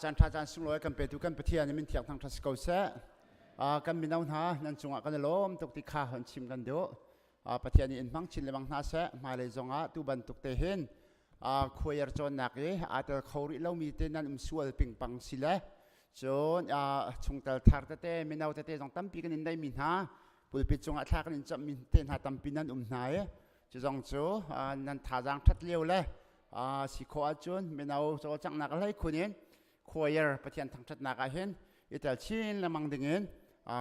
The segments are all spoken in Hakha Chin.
Caan ṭha caan sunglawi kan petu kan Pathian min thiang thangṭhat si ko seh. Kan mino hna nan cungah kan i lawm tuk ti kha hon chim kan duh. Pathian nih in hmang chin lengmang hna seh. Hmailei zongah tu bantuk te hin khuaiar cawnnak i aa tel kho rih lomi te nan um sual pingpang si le cun chungtel thar tete mino tete zong tampi kan in neimi hna pulpit cungah thla kan in camhmi te hna tampi nan um hna i cu zong cu nan thazaang ṭhat lio le si khawh ahcun mino cawlcanghnak a hlei khun in choir Pathian thangṭhatnak ah hin i tel chin lengmang dingin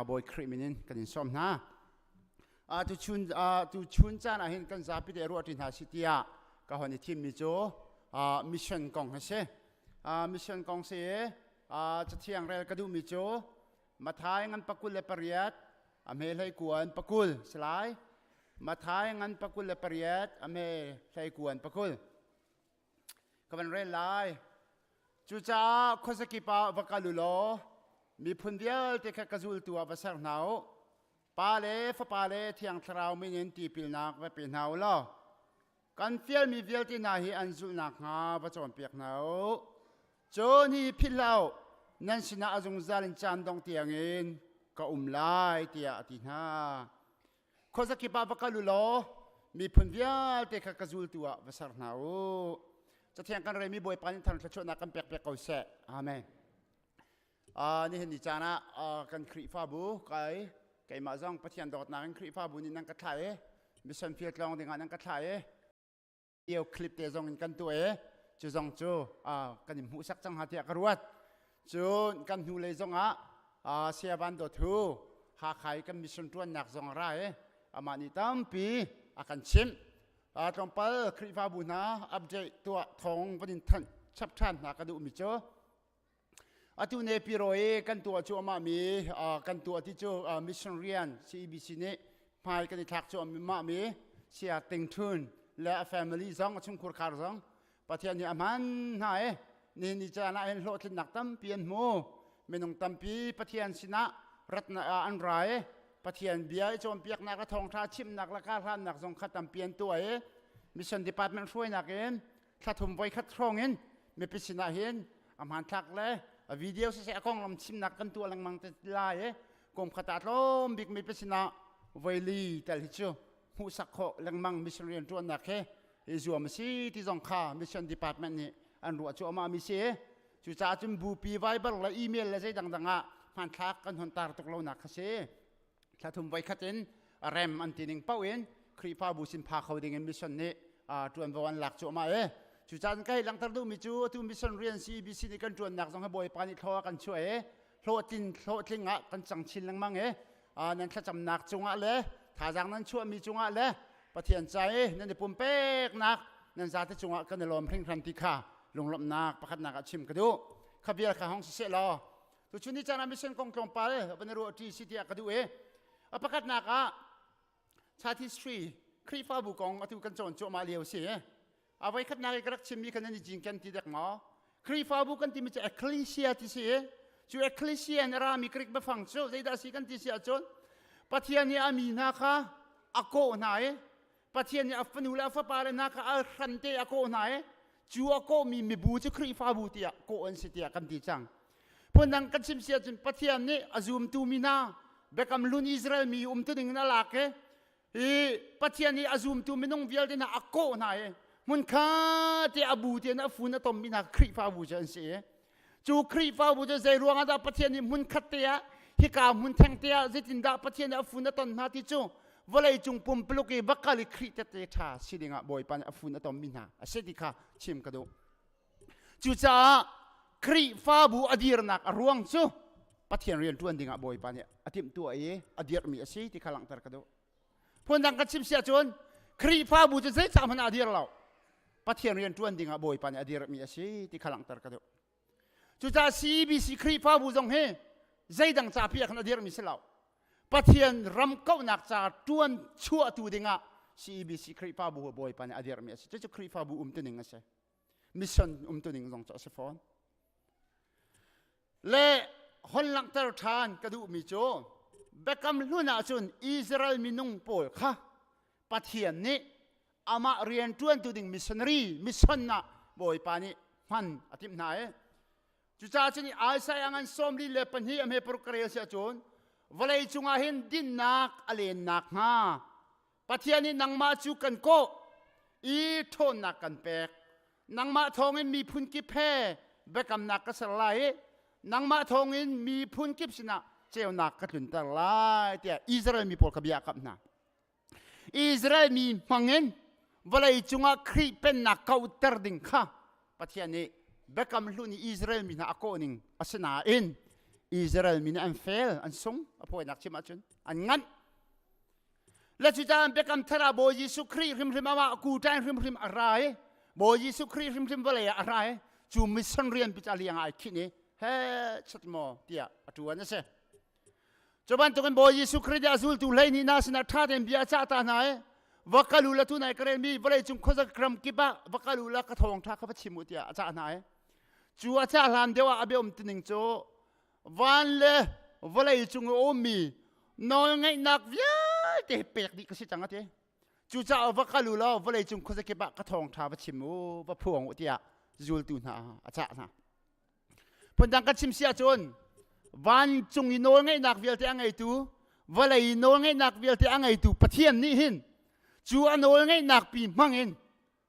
Bawi Khrih min in kan in sawm hna. Tu chun caan ah hin kan zapi te ruah ṭi hna si tiah ka hon i thimmi cu mission kong a si. Mission kong si i cathiang rel ka duhmi cu Mathai ngan 28 a hme hlei kuan 20 si lai. Mathai ngan 28 a hme hlei kuan 20. Ka van rel lai. Cucaah khuazakip ah va kal u law miphun vialte kha ka zultu ah va ser hna u. Pa le Fapa le Thiang Thlarau min in tipilnak va pe hna u law kan fialmi vialte hna hi an zulh nakhnga va cawnpiak hna u. Cun hi philh hlah u, nan sinah a zungzal in caan dongh tiangin ka um lai, tiah a ti hna. Khuazakip ah va kal u law miphun vialte kha ka zultu ah va ser hna u. Cathiang kan remi Bawipa nih thar thluachuahnak kan pek piak ko seh. Amen. Nihin ni caan ah kan Khrihfabu kai keimah zong Pathian dawtnak in Khrihfabu nih nan ka thlah i mission field tlawng dingah nan ka thlah i video clip te zong in kan tuah i cu zong cu kan in hmuhsak cang hnga tiah ka ruat. Cun kan hnu lei zong ah Saya Van Dawt Hu Hakha i kan mission ṭuannak zong a ra i amah nih tampi a kan chimh. Tlawmpal Khrihfabu hna update tuah thawng van in thanh chap ṭhan hna ka duhmi cu atu ne piro i kan tuah cu amah mi kan tuah ti cu mission rian CEBC nih hmai kan i thlak cu amah mi Saya Ting Thun le a family zong a chungkhur khar zong Pathian nih a hman hna i nihin ni caan ah hin hlawhtlinnak tampi an hmu. Minung tampi Pathian sinah ratnak ah an ra i Pathian bia i cawnpiaknak le thawngṭha chimnak le karhlannak zong kha tampi an tuah i mission department hruainak in thla thum voi khat hrawng in mipi sinah hin a hmanthlak le a video siseh a konglam chimnak kan tuah lengmang te lai i kum khat ah tlawm bik mipi sinah voili tel hi cu hmuhsak khawh lengmang mission rianṭuannak he i zuam a si ti zong kha mission department nih an ruah cuahmah mi si. Cucaah cun bupi Viber le email le zei dangdang ah hmanthlak kan hon tar tuk lonak kha si. Thla thum voi khat in rem an ti ning paoh in Khrihfabu sin pha kho ding in mission nih ṭuanvo an lak cuahmah e. Cucaah ka hei langhter duhmi cu atu mission rian CBC nih kan ṭuannak zong hi Bawipa nih thlaw a kan chuah i hlawhtlin hlawhtling ah kan cang chin lengmang i nan thlacamnak cungah le thazaang nan chuahmi cungah le Pathian ca i nan i pumpeknak nan zate cungah kan i lawm hringhran ti kha lunglawmhnak pakhatnak ah chim ka duh. Kha vial kha hong siseh law tuchun ni caan ah mission kong tlawmpal van i ruah ṭi si tiah ka duh i a pakhatnak ah church history Khrihfabu kong atu kan cawn cuahmah lio si. A voi khatnak i ka rak chimmi kha nan i cinken ti dek maw? Khrihfabu kan timi cu ecclesia ti si i cu ecclesia in a rami Greek biafang cu zeidah si kan ti si ahcun Pathian nih a mi hna kha a kawh hna i Pathian nih a fanu le a fapa le hna kha a hrante a kawh hna i cu a kawhmi mibu cu Khrihfabu tiah kawh an si tiah kan ti cang. Phundang kan chim si ahcun Pathian nih a zumtu mi hna Biakam Hlun Israel mi umtuning in a lak i hi Pathian nih a zumtu minung vialte hna a kawh hna i hmunkha te a bu tein a fun a tommi hna Khrihfabu cu an si i cu Khrihfabu cu zei ruangah dah Pathian nih hmunkhat te ah hika hmun theng te ah zeitindah Pathian nih a fun a ton hna ti cu vawlei cung pumpuluk i va kal i Khrih tete ṭha si dingah Bawipa nih a fun a tommi hna a si ti kha chim ka duh. Cucaah Khrihfabu a dirnak a ruang cu Pathian rian ṭuan dingah Bawipa nih a timhtuah i a dirhmi a si ti kha langhter ka duh. Phundang kan chim si ahcun Khrihfabu cu zeicah hmanh ah a dir lo. Pathian rian ṭuan dingah Bawipa nih a dirhmi a si ti kha langhter ka duh. Cucaah CBC Khrihfabu zong hi zeidang ca pi ah khan a dirhmi si lo. Pathian ram kauhnak ca ṭuan chuahtu dingah CEBC Khrihfabu Bawipa nih a dirhmi a si. Cucu Khrihfabu umtuning a si. Mission umtuning zong cu a si fawn. Le hon langhter ṭhan ka duhmi cu Biakam Hlun ahcun Israel minung pawl kha Pathian nih amah rian ṭuantu ding missionary mission ah Bawipa nih hman a timh hna i. Cucaah cun Isaiah ngan 42 a hme paruk ka rel si ahcun vawlei cungah hin dinnak a lennak hnga Pathian nih nangmah cu kan kawh i ṭhawnnak kan pek. Nangmah thawngin miphun kip he biakamnak ka ser lai i nangmah thawngin miphun kip sinah ceunak ka tlunter lai tiah Israel mi pawl kha bia a kamh hna. Israel mi hmangin vawlei cungah Khrih pennak kauhter ding kha Pathian nih biakam hlun i Israel mi hna a kawh ning a si nain Israel mi nih an fail, an sung, a fawinak chim ahcun an nganh. Le cucaah biakam thar ah Bawi Jesuh Khrih hrimhrim amah kuṭain hrimhrim a ra i Bawi Jesuh Khrih hrimhrim vawlei ah a ra i cu mission rian pi ca liang ah ai khinh i he chat maw tiah a ṭuan a si. Cu bantukin Bawi Jesuh Khrih nih a zultu 12 hna sinah ṭha tein bia a cah ta hna i va kal u la tu nai ka relmi vawlei cung khuaza ram kip ah va kal u la ka thawngṭha kha va chim u tiah a cah hna i cu a cah hlan deuh ah a bia um tining cu van le vawlei cung i a ummi nawlngeihnak vialte pek dih ka si cang a ti. Cucaah va kal u law vawlei cung khuazakip ah ka thawngṭha va chim u, va phuang u tiah zultu hna a cah hna. Phundang kan chim si ahcun vancung i nawlngeihnak vialte a ngeitu, vawlei i nawlngeihnak vialte a ngeitu Pathian nih hin cu a nawlngeihnak pi hmang in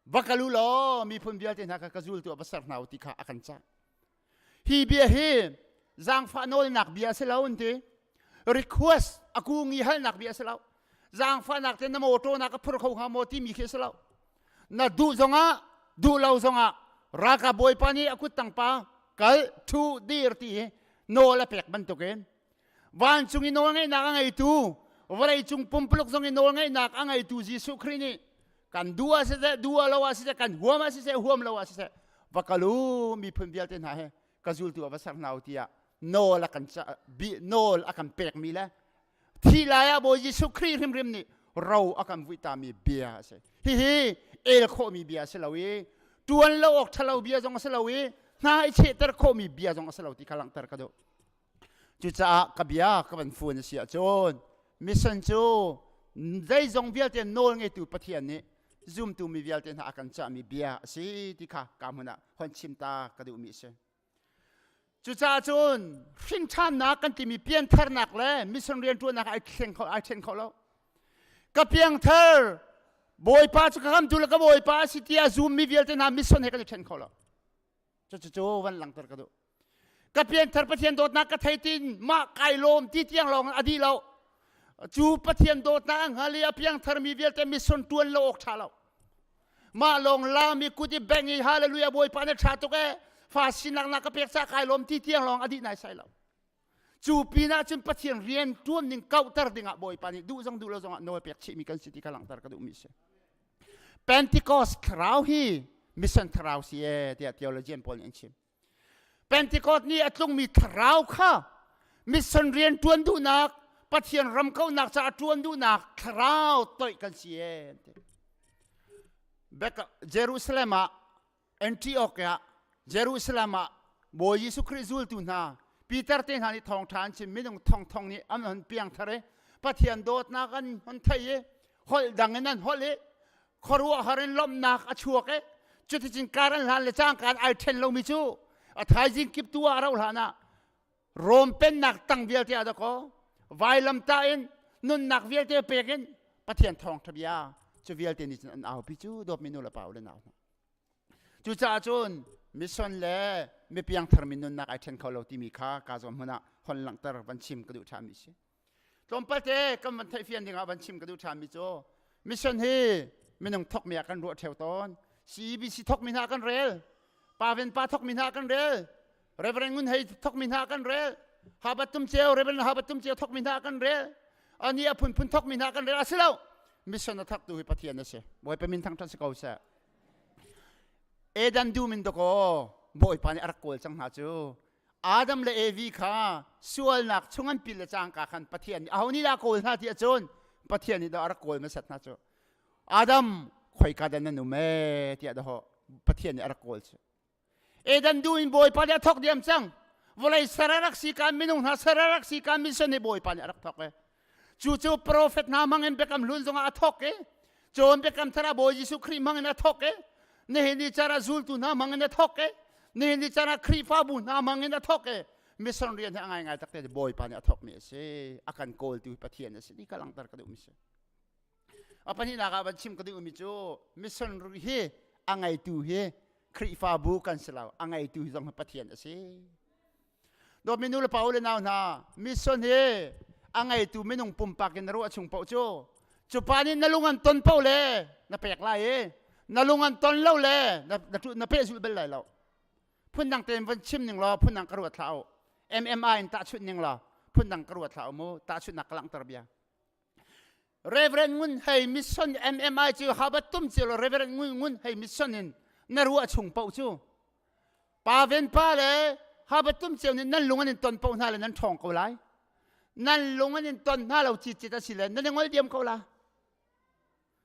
va kal u law miphun vialte hna kha ka zultu ah va ser hna u ti kha a kan cah. Hi bia hi zaangfah nawlnak bia a si lo an ti. Request a kung i halnak bia a si lo. Zaangfahnak te na mawṭaw na ka phur kho hnga maw timi khi a si lo. Na duh zongah duh lo zongah ralkap bawipa nih a kuttang pa kal ṭhu dir ti hi nawl a pek bantukin vancung i nawlngeihnak a ngeitu vawlei cung pumpuluk zong i nawlngeihnak a ngeitu Jesuh Khrih nih kan duh ah siseh duh ah lo ah siseh kan huam ah siseh huam lo ah siseh va kal u miphun vialte hna he ka zultu ah va ser hna u tiah nawl a kan nawl a kan pekmi le thi lai ah Bawi Jesuh Khrih hrimhrim nih ro a kan vuihtami bia a si hihi el khawhmi bia a si lo i tuan lo awk ṭhalo bia zong a si lo i hna i chehter khawhmi bia zong a si lo ti kha langhter ka duh Cucaah ka bia ka van fun a si ahcun mission cu zeizong vialte nawl ngeitu Pathian nih zumtu mi vialte hna a kan cahmi bia a si ti kha ka hmun ah hon chim ta ka duhmi a si. Cucaah cun hrinṭhannak kan timi piantharnak le mission rianṭuannak ai thleng kho ai ṭhen kho lo. Ka piangthar Bawipa cu ka kamtu le ka Bawipa a si tiah zummi vialte hna mission he kan i ṭhen kho lo. Cucu van langhter ka duh. Ka pianthar Pathian dawtnak ka thei tin mah kai lawm ti tiang lawng a dih lo. Cu Pathian dawtnak a hngal i a piangthar mi vialte mission tuan lo awk tha lo. Mah lawng lami kut i beng i hallelujah Bawipa na tha tuk e fa sinak na ka pek ca kai lawm ti tiang lawng a dih nai sai lo. Cu pinah cun Pathian rian tuan ning kauhter dingah Bawipa nih duh zong duh lo zongah nawl pek chihmi kan si ti kha langhter ka duhmi si. Pentecost thlarau hi mission thlarau si e tiah theologian pawl nih an chim. Pentecost ni a tlungmi thlarau kha mission rian tuan duhnak Pathian ram kauhnak caah tuan duhnak thlarau toih kan si e an ti. Jerusalem ah Antioch ah Jerusalem ah Bawi Jesuh Khrih zultu hna Peter te hna nih thawngṭha an chim minung thongthong nih an hon piangthar i Pathian dawtnak an hon thei i holh dang in an holh i khuaruahhar in lawmhnak a chuak i cuticun kar an hlan le cangka ai ṭhen lomi cu a thaizing kip tu ah a rauh hlan ah Rom pennak tang vialte ah dakaw vailamtah in nunnak vialte pek in Pathian thawngṭha bia cu vialte nih cun an aupi cu dawtmi nu le pa u le nau hna Cucaah cun mission le mipiangthar mi nunnak ai ṭhen kho lo timi kha ka zawn hmun ah hon langhter van chim ka duh ṭhanmi si. Tlawmpal te kan van theihfian dingah van chim ka duh ṭhanmi cu mission hi minung thokmi ah kan ruah ṭheo tawn. CEBC thokmi hna kan rel. Pa Ven Pa thokmi hna kan rel. Reverend Ngun Hei thokmi hna kan rel. Habat Tum Ceu, Reverend Habat Tum Ceu thokmi hna kan rel. Ani a phunphun thokmi hna kan rel. A si lo. Mission a thaktu hi Pathian a si. Bawipa min thangṭhat si ko seh. Eden dum in dakaw Bawipa nih a rak kawl cang hna cu Adam le Evi kha sualnak chung an pil le cangka khan Pathian nih aho nih dah kawl hna ti ahcun Pathian nih dah a rak kawl hmasat hna cu Adam khoika dah nan um ee tiah dahawh Pathian nih a rak kawl cu Eden du in Bawipa nih a thawk diam cang. Vawlei ser a rak si ka minung hna ser a rak si ka mission hi Bawipa nih a rak thawk e. Cu cu profet hna hmang in biakam hlun zongah a thawk i cun biakam thar ah Bawi Jesuh Khrih hmang in a thawk i nihin ni car ah zultu hna hmang in a thawk i. Nihin ni caan ah Khrihfabu hna hmang in a thawk i mission rian hi a ngaingai takte Bawipa nih a thawkmi a si. A kan kawltu Pathian a si ti ka langhter ka duhmi si. A pahnihnak ah van chim ka duhmi cu mission hi a ngeitu hi Khrihfabu kan si lo. A ngeitu hi zong hi Pathian a si. Dawtmi nu le pa u le nau hna, mission hi a ngeitu minung pumpak in na ruah chung paoh cu cu pa nih na lung an ton paoh le na pek lai i na lung an ton lo le na, na, na pehzulh bal lai lo. Phundang tein van chim ning law phundang ka ruat hlah u. MMI in tahchunh ning law phundang ka ruat hlah u mu tahchunhnak ka langhter bia. Reverend Ngun Hei mission MMI cu habat tum cio lo Reverend Ngun Ngun Hei mission in na ruah chung paoh cu pa ven pa le habat tum cio nih nan lung an in ton paoh hna le nan ṭhawng ko lai nan lung an in ton hna lo cicit a si le nan i ngol diam ko la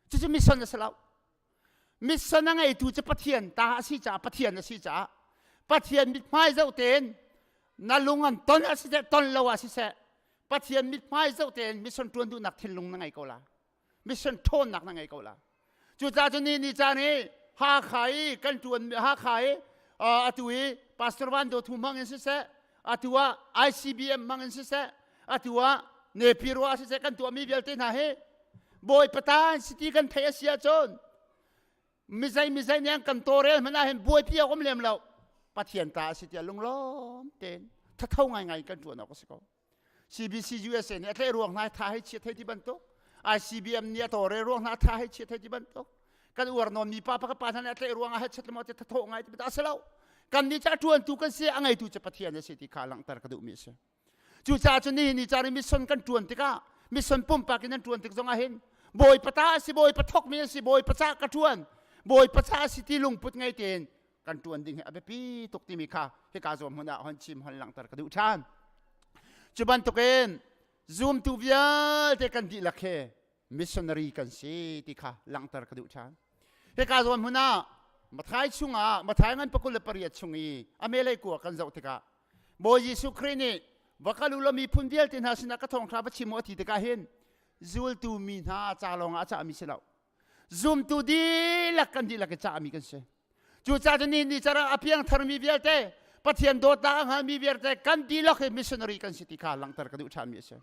cucu mission a si lo mission a ngeitu cu Pathian ta a si caah Pathian a si caah Pathian mithmai zoh tein na lung an ton a siseh ton lo ah siseh Pathian mithmai zoh tein mission ṭuan duhnak thinlung na ngei ko la mission ṭhawnnak na ngei ko la cucaah cu ni ni caan i Hakha i kan ṭuan Hakha i atu i Pastor Van Do Thu hmang in siseh atu ah ICBM hmang in siseh atu ah Nepiro ah siseh kan tuahmi vialte hna hi Bawipa ta an si ti kan theih a si ahcun mizei mizei nih an kan tawrel hmanh ah hin buaipi a um lem lo Pathian ta a si tiah lunglawm tein thatho ngaingai kan ṭuan awk a si ko CBC USA nih a tlaih ruang hna tha hei chiat hei ti bantuk ICBM nih a tawrel ruang hna tha hei chiat hei ti bantuk kan uar nawn mi pa pakhat pa hna nih a tlaih ruang ah hei chat maw ti thatho ngai ti a si lo kan nih ca ṭuantu kan si a ngeitu cu Pathian a si ti kha langhter ka duhmi a si Cucaah cun nihin ni caan i mission kan ṭuan tikah mission pumpak in an ṭuan tik zongah hin Bawipa ta a si Bawipa thawkmi a si Bawipa ca ka ṭuan Bawipa ca a si ti lungput ngei tein kan ṭuan ding hi a biapi tuk timi kha hika zawn hmun ah hon chim hon langhter ka duh ṭhan. Cu bantukin zumtu vialte kan dihlak he missionary kan si ti kha langhter ka duh ṭhan. Hika zawn hmun ah Mathai chungah Mathai ngan pakul le pariat chung i a melei kua kan zoh tikah Bawi Jesuh Khrih nih va kal u law miphun vialte hna sinah ka thawngṭha va chim u a ti tikah hin zultu mi hna ca lawngah a cahmi si lo. Zumtu dihlak kan dihlak i cahmi kan si. Cucaah cun nihin ni cara a piang tharmi vialte Pathian dawtnak a hngalmi vialte kan dihlak hi missionary kan si ti kha langhter ka duh ṭhanmi a si.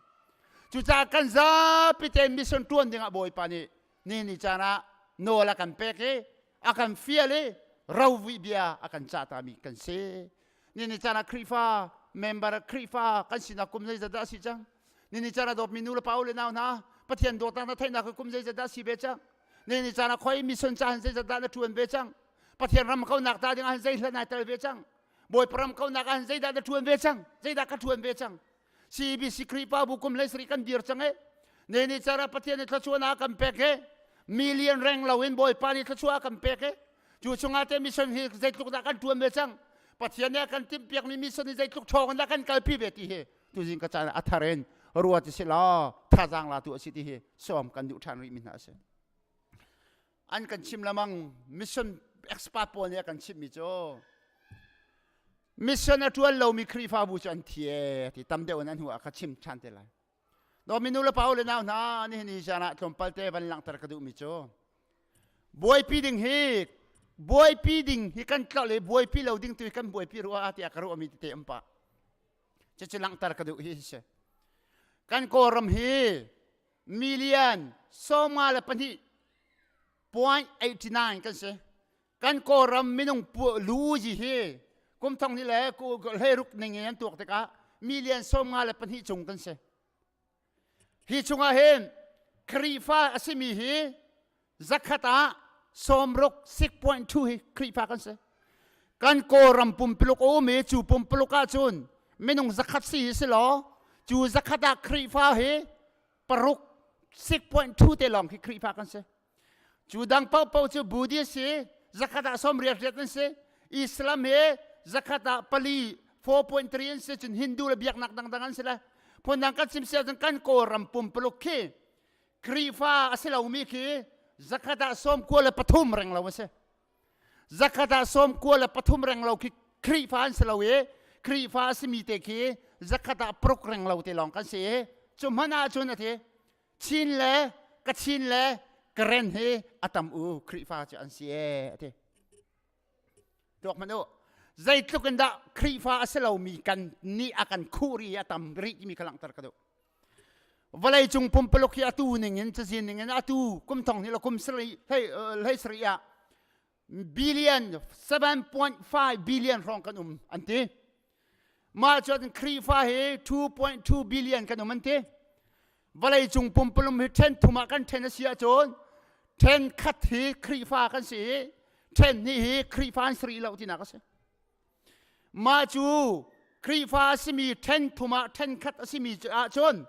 Cucaah kan zapi tein mission ṭuan dingah Bawipa nih ni ni caan ah nawl a kan pek i a kan fial i rovuih bia a kan cahtami kan si. Ni ni caan ah Khrihfa member Khrihfa kan sinak kum zeizat dah a si cang? Ni ni caan ah dawtmi nu le pa u le nau hna Pathian dawtnak na theihnak kum zeizat dah a si ve cang? Ni ni caan ah khoi mission ca hin zeizat dah na ṭuan ve cang? Pathian ram kaunak ta ding ah hin zeihlan ai tel ve cang? Bawipa ram kaunak ah hin zeidah na ṭuan ve cang? Zeidah ka ṭuan ve cang? CBC Khrihfabu kum hlei sarih kan dir cang e. Ne ni cara Pathian nih thluachuah a kan pek e. Million reng lo in Bawipa nih thluachuah a kan pek e. Cu chungah te mission hi zeitluk dah kan tuan ve cang. Pathian nih a kan timhpiak mi mission hi zeitluk ṭhawng in dah kan kalpi ve ti hi tuzing ka caan a thar in ruat si law thazaang la tu a si ti hi sawm kan duh ṭhan rih mi hna a si. An kan chim lamang mission expert pawl nih a kan chimh mi cu Mission a ṭuan lomi Khrihfabu cu an thi ee ti tam deuh in an hnu ah ka chim ṭhan te lai. Dawmi nu le pa u le nau hna nihin hi zan ah tlawmpal te van langhter ka duhmi cu buaipi ding hi buaipi ding hi kan tlolh i buaipi lo ding tu hi kan buaipi rua tiah ka ruahmi tete um pah. Cucu langhter ka duh hi si. Kan Kawlram hi million 52.89 kan si. Kan Kawlram minung luzi hi kum thong ni le hleiruk ning in an tuak tikah million 52 cung kan si. Hi chungah hin Khrihfa a simi hi zakhat ah sawmruk 6.2 hi Khrihfa kan si. Kan Kawlram pumpuluk a um i cu pumpuluk ahcun minung zakhat si hi si law cu zakhat ah Khrihfa hi paruk 6.2 te lawng khi Khrihfa kan si. Cu dang paohpaoh cu Buddhist hi zakhat ah sawm riat riat an si. Islam hi zakhat ah pali 4.3 an si cun Hindu le biaknak dangdang an si le phundang kan chim si ahcun kan Kawlram pumpuluk khi Khrihfa a si lomi khi zakhat ah sawm kua le pathum reng lo a si. Zakhat ah sawm kua le pathum reng lo khi Khrihfa an si lo i Khrihfa a simi te khi zakhat ah paruk reng lo te lawng kan si i cu hmanh ahcun a thi Chin le Kachin le Karen hi a tam u Khrihfa cu an si ee a ti. Tuak hmanh u. Zeitluk in dah Khrihfa a si lomi kan nih a kan khuh rih i a tam rih timi kha langhter ka duh. Vawlei cung pumpaluk hi atu ning in cazin ning in atu kum thong hnih le kum sarih hlei sarih ah billion 7.5 billion hrawng kan um an ti. Mah cu Khrihfa hi 2.2 billion kan um an ti. Vawlei cung pumpalum hi then thum ah kan then a si ahcun then khat hi Khrihfa kan si i then hnih hi Khrihfa an si rih lo tinak a si. Mah cu Khrihfa a simi then thum ah then khat a simi ahcun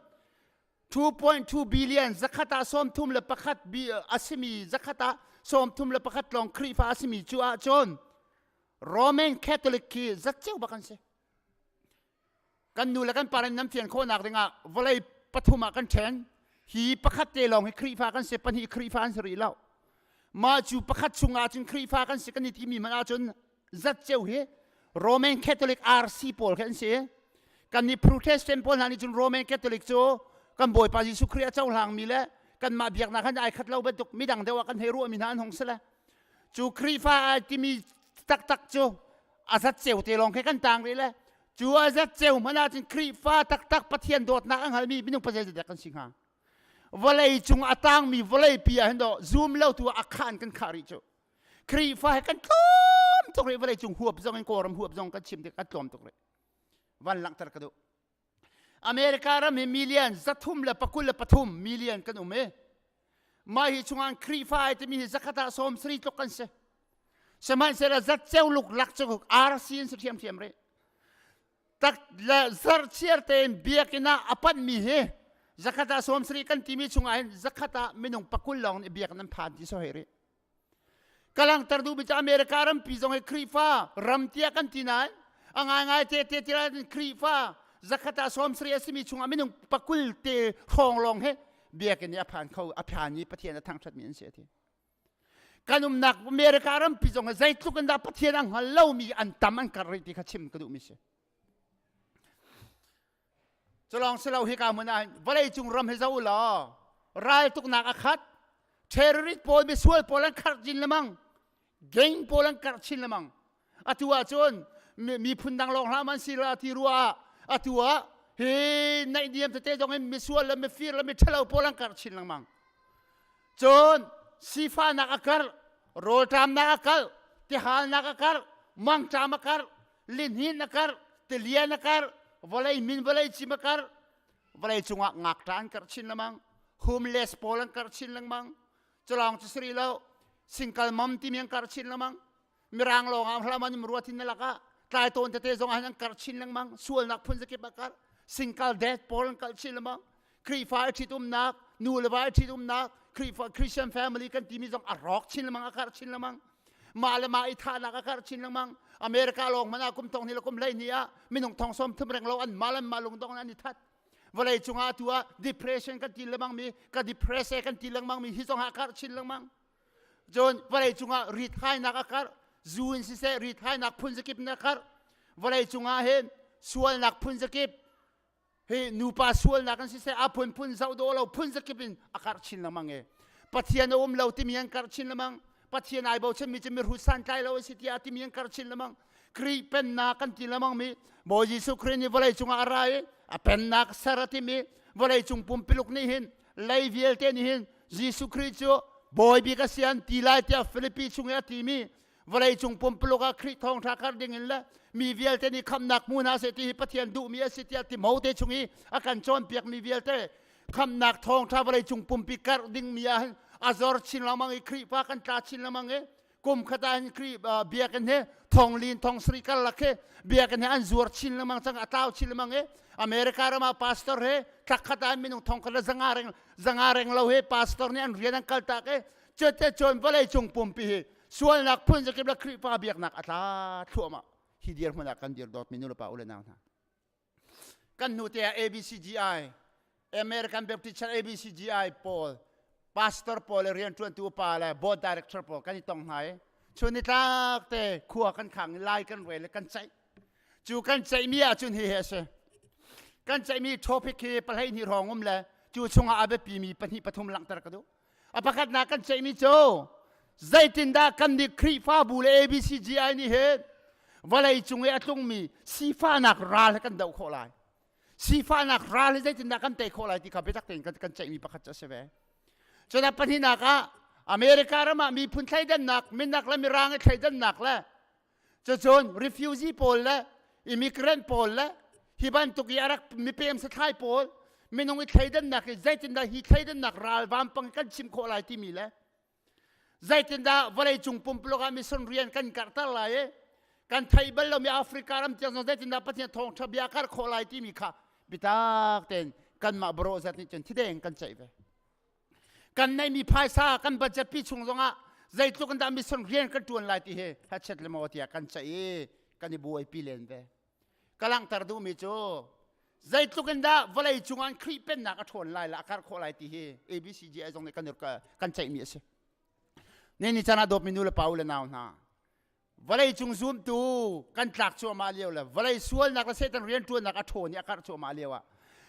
2.2 billion zakhat ah 31 a simi zakhat ah 31 lawng Khrihfa a simi cu ahcun Roman Catholic khi zatceu bak an si. Kan nu le kan pa nan fian khawhnak dingah vawlei pathum ah kan ṭhen. Hi pakhat te lawng hi Khrihfa kan si, pahnih Khrihfa an si rih lo. Mah cu pakhat chungah cun Khrihfa kan si kan i timi hmanh ahcun zatceu hi Roman Catholic RC pawl khi an si. Kan nih Protestant pawl hna nih cun Roman Catholic cu kan Bawipa Jesuh Khrih a cohlangmi le kanmah biaknak han ai khat lo bantuk midang deuh ah kan hei ruahmi hna an hung si le cu Khrihfa ai timi taktak cu a zatceu te lawng khi kan tang rih le cu a zatceu hmanh ahcun Khrihfa taktak Pathian dawtnak a hngalmi minung pa zeizat kan si hnga? Vawlei cung a tangmi vawlei pi ah hin dawh zum lo tu a khan kan khah rih cu. Khrihfa he kan tlawm tuk rih. Vawlei cung huap zong in, Kawlram huap zong kan chim tik kan tlawm tuk rih. Van langhter ka duh. America ram hi million 323 million kan um i mah hi chungah Khrihfa ai timi hi zakhat ah 70 tluk kan si. Sihmanhsehlaw zatceu luklak cu RC an si ṭhiamṭhiam rih. Tak le zarhchiar tein biakinn ah a panhmi hi zakhat ah 70 kan timi chungah hin zakhat ah minung 20 lawng nih biakinn an phan ti so hei rih. Ka langhter duhmi cu America rampi zong hi Khrihfa ram tiah kan ti nain a ngaingai te te ti Khrihfa zakhat ah 70 a simi chungah minung 20 te hrawng lawng hi biakinn i a phan kho, a phan i Pathian a thangṭhatmi an si a ti. Kan umnak America rampi zong hi zeitluk in dah Pathian a hngal lomi an tam, an karh rih ti kha chim ka duhmi si. Culawng si lo, hika hmun ah vawlei cung ram hi zoh law raltuknak a khat, terrorist pawl, misual pawl an kharh chin lengmang, gang pawl an karh chin lengmang. Atu ah cun miphun dang lawng hlah man si la ti rua ah atu ah hi naihniam tete zong in misual le mifir le miṭhalo pawl an karh chin lengmang. Cun sifahnak a karh, rawlṭamnak a karh, tihalnak a karh, mangṭam a karh, lihnin a karh, tilian a karh, vawlei min vawlei cim a karh, vawlei cungah ngakṭa an karh chin lengmang, homeless pawl an karh chin lengmang. Culawng cu si lo, single mom timi an karh chin lengmang. Mirang lawng ah hlah man ruat in na lakah tlai tawn tete zong ah an karh chin lengmang. Sualnak phun zakip a karh. Single dad pawl an karh chin lengmang. Khrihfa i ṭhitumnak, nu le va i ṭhitumnak, Khrihfa Christian family kan timi zong a rawk chin lengmang, a karh chin lengmang. Mah le mah i thahnak a karh chin lengmang. America lawng hmanh ah kum thong hnih le kum 12 ah minung thong 30 reng lo an mah le mah lungdong an i that. Vawlei cungah atu ah depression kan ti lengmang mi, ka depress kan ti lengmang mi hi zong ah a karh chin lengmang. Cun vawlei cungah rithainak a karh, zu in siseh rithainak phun zakip in a karh. Vawlei cungah hin sualnak phun zakip, hi nupa sualnak in siseh a phunphun zoh dawh lo phun zakip in a karh chin lengmang i Pathian a um lo timi an karh chin lengmang. Pathian ai bochanmi cu mihrut santlai lo a si tiah timi an karh chin lengmang. Khrih pennak kan ti lengmang mi Bawi Jesuh Khrih nih vawlei cungah a ra i a pennak ser a timi vawlei cung pumpiluk nih hin, lei vialte nih hin Jesuh Khrih cu Bawi bik a si an ti lai tiah Filipi chung i a timi, vawlei cung pumpuluk ah Khrih thawngṭha karh ding in le mi vialte nih khamhnak hmu hna seh ti hi Pathian duhmi a si tiah Timote chung i a kan cawnpiakmi vialte, khamhnak thawngṭha vawlei cung pumpi karh dingmi ah hin a zor chin lengmang i Khrihfa kan tla chin lengmang i kum khat ah hin Khrih biakinn hi thong lin thong sarih karlak hi biakinn hi an zuar chin lengmang cang, a tlau chin lengmang i America ram ah pastor he thla khat ah minung 1,000 le 500 reng 500 reng lo he pastor nih an rian an kaltak i cute cun vawlei cung pumpi hi sualnak phun zakip le Khrihfa biaknak a tla thluahmah. Hi dirhmun ah kan dir, dawtmi nulepa u le nau hna. Kan hnu te ah ABCGI, American Baptist Church ABCGI pawl, pastor pawl le rianṭuantu pa le board director pawl kan i tong hna i chun ni tlak te khua kan khang i lai kan rel le kan ceih. Cu kan ceihmi ahcun hi hi a si. Kan ceihmi topic hi 12 hrawng um le cu chungah a biapimi pahnih pathum langhter ka duh. A pakhatnak kan ceihmi cu zeitindah kan nih Khrihfabu le ABCGI nih hin Vawlei cung i a tlungmi sifahnak ral he kan doh khawh lai. Sifahnak ral hi zeitindah kan tei khawh lai ti kha biatak tein kan ceihmi pakhat cu a si ve. Cun a pahnihnak ah America ram ah miphun thleidannak, minak le mirang i thleidannak le cucun refugee pawl le immigrant pawl le hi bantuk i a rak mipem sathlai pawl minung i thleidannak i zeitindah hi thleidannak ral vampang kan chim khawh lai timi le zeitindah vawleicung pumpuluk ah mission rian kan karhter lai i kan thei bal lomi Africa ram tiang zong zeitindah Pathian thawngṭha bia karh khawh lai timi kha bitak tein kanmah bawrawh zat nih cun thideng kan ceih ve. Kan neihmi phaisa kan budget pi chung zongah zeitluk in dah mission rian kan ṭuan lai ti hi hachet le maw tiah kan ceih i kan i buaipi len ve. Ka langhter duhmi cu zeitluk in dah vawlei cungah Khrih pennak a ṭhawn lai le a karh khawh lai ti hi ABCGI zong nih kan kan ceihmi a si. Ne ni caan ah dawtmi nu le pa u le nau hna vawlei cung zumtu kan tlak cuahmah lio le vawlei sualnak le Satan rianṭuannak a ṭhawn i a karh cuahmah lio ah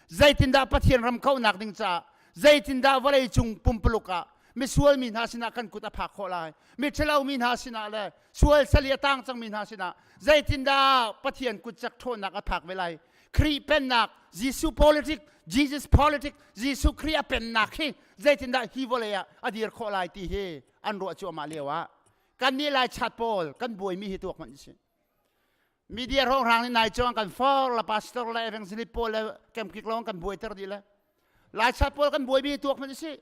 zeitindah Pathian ram kauhnak ding caah zeitindah vawlei cung pumpuluk ah misual mi hna sinah kan kut a phak khawh lai miṭhalo mi hna sinah le sual sali a tang cangmi hna sinah zeitindah Pathian kutcak ṭhawnnak a phak ve lai Khrih pennak Jesuh politic Jesus politic Jesuh Khrih a pennak hi zeitindah hi vawlei ah a dir khawh lai ti hi an ruah cuahmah lio ah kannih lai chat pawl kan buaimi hi tuak hmanh si media hrawnghrang nih nai chuang kan for la pastor le evangelist pawl le kemkik lawng kan buaiter dih le lai chat pawl kan buaimi tuak hmanh si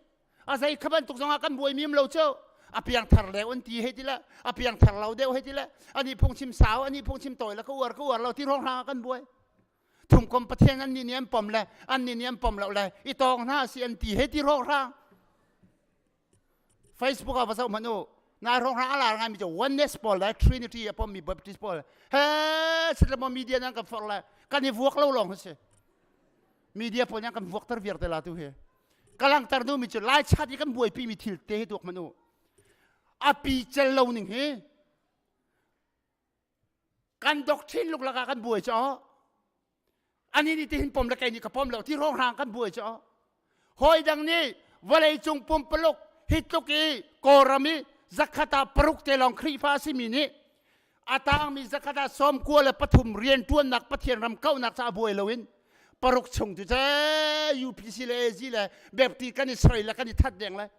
a zei kha bantuk zongah kan buaimi um lo cu a piangthar deuh an ti hei ti le a piangthar lo deuh hei ti le ani phungchim sau ani phungchim tawi le ka uar ka uar lo ti hrawnghrang ah kan buai thumkom pathian an nih nih an pom le an nih nih an pom lo le i tawng hna si an ti hei ti hrawnghrang Facebook ah va zoh hmanh u nai hrawng hrang a lar ngaimi cu oneness pawl le trinity a pommi baptist pawl he sitlamo media nan kan forh le kan i vuak lo lawng hi si media pawl nih kan vuakter viar te la tu hi ka langhter duhmi cu lai chat i kan buaipi mi thil te hi tuak hmanh u a pi cel lo ning hi kan doctrine luk lakah kan buai cu ani nih tihin pom le kei nih ka pom lo ti hrawnghrang kan buai cu hawi dang nih vawlei cung pumpaluk hi tluk i kawlram i zakhat ah paruk te lawng Khrihfa a simi nih a tangmi zakhat ah 93 rianṭuannak Pathian ram kauhnak caah buai loin paruk chung tu ce UPC le AZ le Baptist kan i soi le kan i that deng le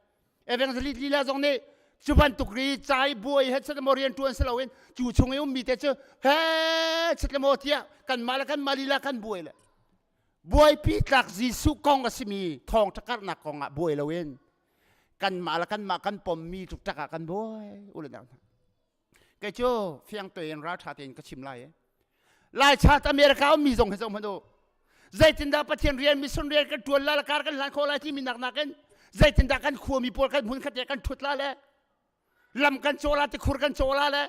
Evangelist lila zong nih cu bantuk ri cai buai he chat maw rian ṭuan si loin cu chung i ummi te cu he chat maw tiah kanmah le kanmah lila kan buai le buaipi tlak Jesuh kong a simi thawngṭha karhnak kong ah buai loin kanmah le kanmah kan pommi ṭukṭak ah kan buai u le nau hna kei cu fiang tein ralṭha tein ka chim lai lai chat America ummi zong hi zoh hmanh u zeitindah Pathian rian mission rian kan ṭuan la le kar kan hlan khawh lai timi nak nakin zeitindah kan khuami pawl kan hmun khat te kan ṭhut la le lam kan cawh la tikhur kan cawh la le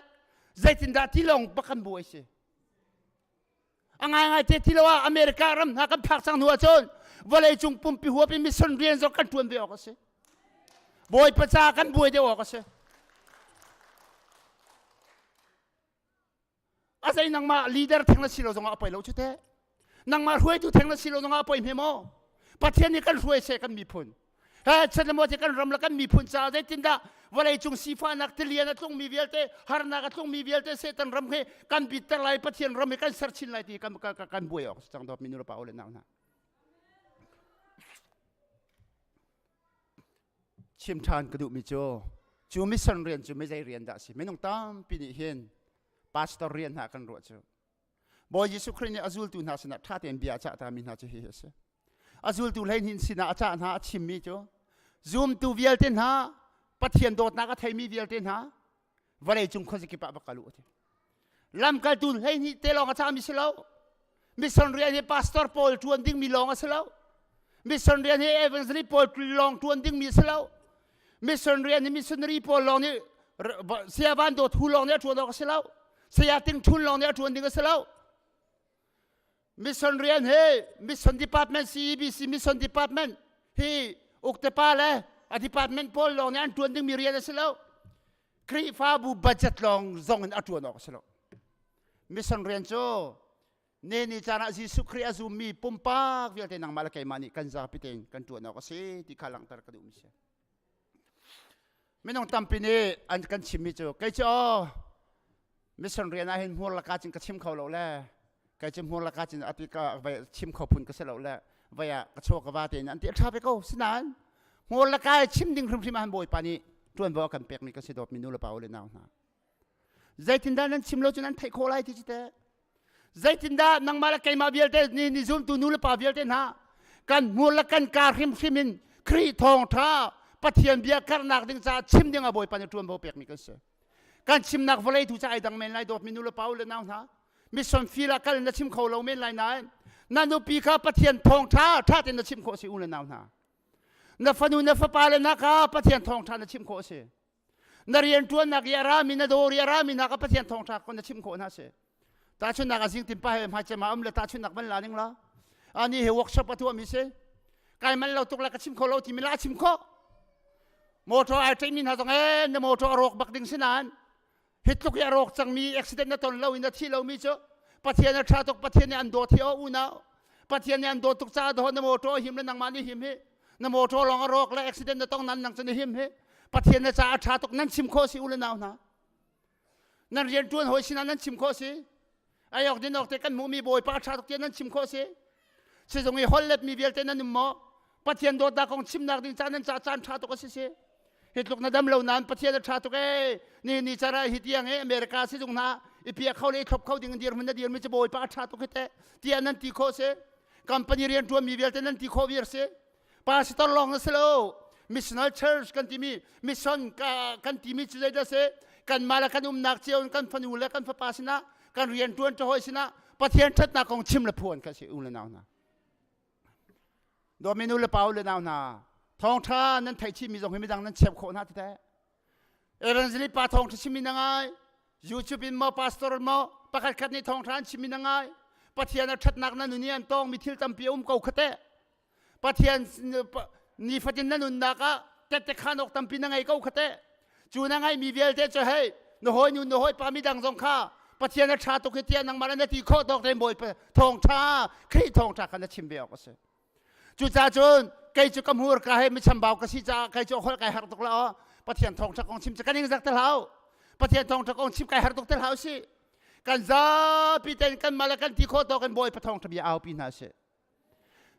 zeitindah tilawng bak kan buai si a ngaingai te ti lo ah America ram hna kan phak cang hnu ahcun vawlei cung pumpi huap in mission rian zong kan ṭuan ve awk a si Bawipa ca kan buai deuh awk a si a zei nangmah leader theng na si lo zongah a poi lo cu teh nangmah hruaitu theng na si lo zongah a poi hme maw Pathian nih kan hruai seh kan miphun he chan le maw kan ram le kan miphun caah zeitindah vawleicung sifahnak tilian a tlungmi vialte harnak a tlungmi vialte Satan ram hi kan bitter lai Pathian ram hi kan ser chin lai ti kan kan buai awk cang dawt mi nu le pa le nau hna chim ṭhan ka duhmi cu cu mission rian cu mizei rian dah si minung tampi nih hin pastor rian hna kan ruah cu Bawi Jesuh Khrih nih a zultu hna sinah ṭha tein bia a cah tami hna cu hihi a si. A zultu hleihnih sinah a cah hna a chimmi cu zumtu vialte hna Pathian dawtnak a theimi vialte hna vawleicung khuazakip ah va kal u a ti. Lamkaltu 12 te lawng a cahmi si lo. Mission rian hi pastor pawl ṭuan dingmi lawng a si lo. Mission rian hi evangelist pawl lawng ṭuan dingmi a si lo. Mission rian hi missionary pawl lawng nih saya van dawt hu lawng nih a ṭuan awk a si lo. Saya ting ṭhun lawng nih a ṭuan ding a si lo. Mission rian hi mission department CEBC mission department hi uktepa le a department pawl lawng nih an ṭuan dingmi rian a si lo. Khrihfabu budget lawng zong in a ṭuan awk a si lo. Mission rian cu ne ni caan ah Jesuh Khrih a zummi pumpak vialte nangmah le keimah nih kan zapi tein kan ṭuan awk a si ti kha langhter ka duhmi si. Minung tampi nih an kan chimmi cu kei cu aw. Mission rian ah hin hmur laka cin ka chim kho lo le kai cu hmur laka cin ati ka vai chim kho phun ka si lo le vai ah ka chaw ka va te in an ti a tha ve ko. Sinain hmur laka chim ding hrimhrim ah Bawipa nih tuanvo a kan pekmi kan si dawtmi nu le pa u le nau hna. Zeitindah nan chim lo cu nan theih khawh lai ti cu teh. Zeitindah nangmah le keimah vialte ni ni zumtu nu le pa vialte hna kan hmur le kan kaa hrimhrim in Khrih thawngṭha Pathian bia karhnak ding caah chim ding ah Bawipa nih ṭuanvo pekmi kan si. Kan chimnak vawlei tu ca ai dang men lai dawtmi nu le pa u le nau hna. Mission field ah kal na chim kho lo men lai nain na nupi kha Pathian thawngṭha ṭha tein na chim khawh si u le nau hna. Na fanu na fapa le na kha Pathian thawngṭha na chim khawh a si. Na rianṭuannak i a rami na dawr i a rami hna kha Pathian thawngṭha kha na chimh khawh hna si. Tahchunhnak ah zingtin pa he hmaicem ah um le tahchunhnak van la ning la. Ani he workshop a tuahmi si. Kai man lo tuk le ka chim kho lo timi la a chim khawh. Motor ai ṭaihmi hna zong ee na motor a rawk bak ding si nain hi tluk i a rawk cangmi accident na ton lo in na thi lomi cu Pathian a ṭha tuk Pathian nih an dawt hi o unau Pathian nih an dawt tuk caah daw na motor him le nangmah nih him hi na motor lawng a rawk le accident na tong nan nang cu na him hi Pathian na caah a ṭha tuk nan chim khawh si u le nau hna nan rian ṭuan hawi sinah nan chim khawh si ayok din awk te kan hmuhmi bawipa a ṭha tuk tiah nan chim khawh si sizung i holh letmi vialte nan um maw Pathian dawtnak kong chimnak ding caan nan ca caan ṭha tuk a si si hi tluk na dam lo nain Pathian a ṭha tuk ee ni ni cara hi tiang he America sizung hna i pia kho le i thlop kho ding dirhmun na dirmi cu bawipa a ṭha tuk hi teh tiah nan ti khawh si company rian ṭuanmi vialte nan ti khawh viar si pastor lawng na si lo missional church kan timi mission kan timi cu zeidah si kanmah le kan umnak cio in kan fanu le kan fapa sinah kan rian ṭuan ṭa hawi sinah Pathian ṭhatnak kong chim le phuan kha si u le nau hna Dawmi nu le pa u le nau hna thawngṭha nan theih chihmi zong hi midang nan chep khawh hna tete Evangelist pa thawngṭha chimmi na ngai YouTube in maw pastor maw pakhat khat nih thawngṭha an chimmi na ngai Pathian a ṭhatnak na nun i an tawngmi thil tampi a um ko kha teh Pathian nifatin na nunnak ah tette khan awk tampi na ngei ko kha teh cu na ngaimi vialte cu hei na hawi nu na hawi pa midang zong kha Pathian a ṭha tuk hi tiah nangmah na ti khawh tawk tein Bawipa thawngṭha Khrih thawngṭha kha na chim ve awk a si cucaah cun kei cu ka hmur ka he mi chambau ka si caah kei cu holh kai har tuk la aw Pathian thawngṭha kong chim cu ka ning zak te hlah Pathian thawngṭha kong chim kai har tuk te hlah si kan zapi ten kan mah le kan ti khawh tawk in Bawipa thawngṭha bia aupi hna sih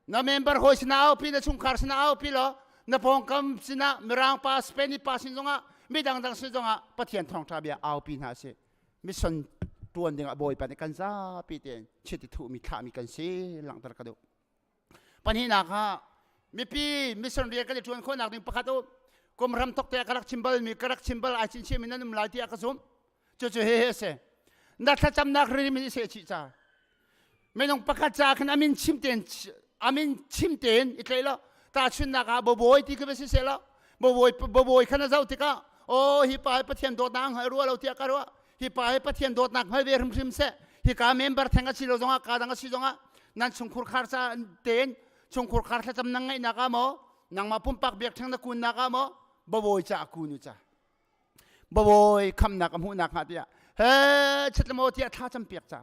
Na member hawi sinah aupi, na chungkhar sinah aupi law na pawngkam sinah Mirang pa, Spanish pa sin zongah midang dang sin zongah Pathian thawngṭha bia aupi hna sih. Mission ṭuan dingah Bawipa nih kan zapi tein chiti thuhmi thlahmi kan si langhter ka duh. Pahnihnak ah mipi mission rian kan i ṭuan khawhnak ding pakhat u kum ram thok te ka rak chim balmi ka rak chim bal ai chinchin in nan um lai tiah ka zumh. Cucu hihi a si. Na thlacamnak rim in i seh chih ca. Minung pakhat ca khin amin chim tein amin chim tein i tlaih lo. Tahchunhnak ah babawi ti khi va si seh law babawi babawi kha na zoh tikah oh hi pa hi Pathian dawtnak hngal rua lo tiah ka ruah. Hi pa hi Pathian dawtnak hngal ve hrimhrim seh. Hi ka member theng a si lo zongah ka dang a si zongah nan chungkhur khar ca tein chungkhur khar thlacam nang ngaihnak ah maw nangmah pumpak biakṭheng na kunnak ah maw babawi ca kun u ca. Babawi khamnak a hmuhnak hnga tiah he chitlamaw tiah thla cam piak ca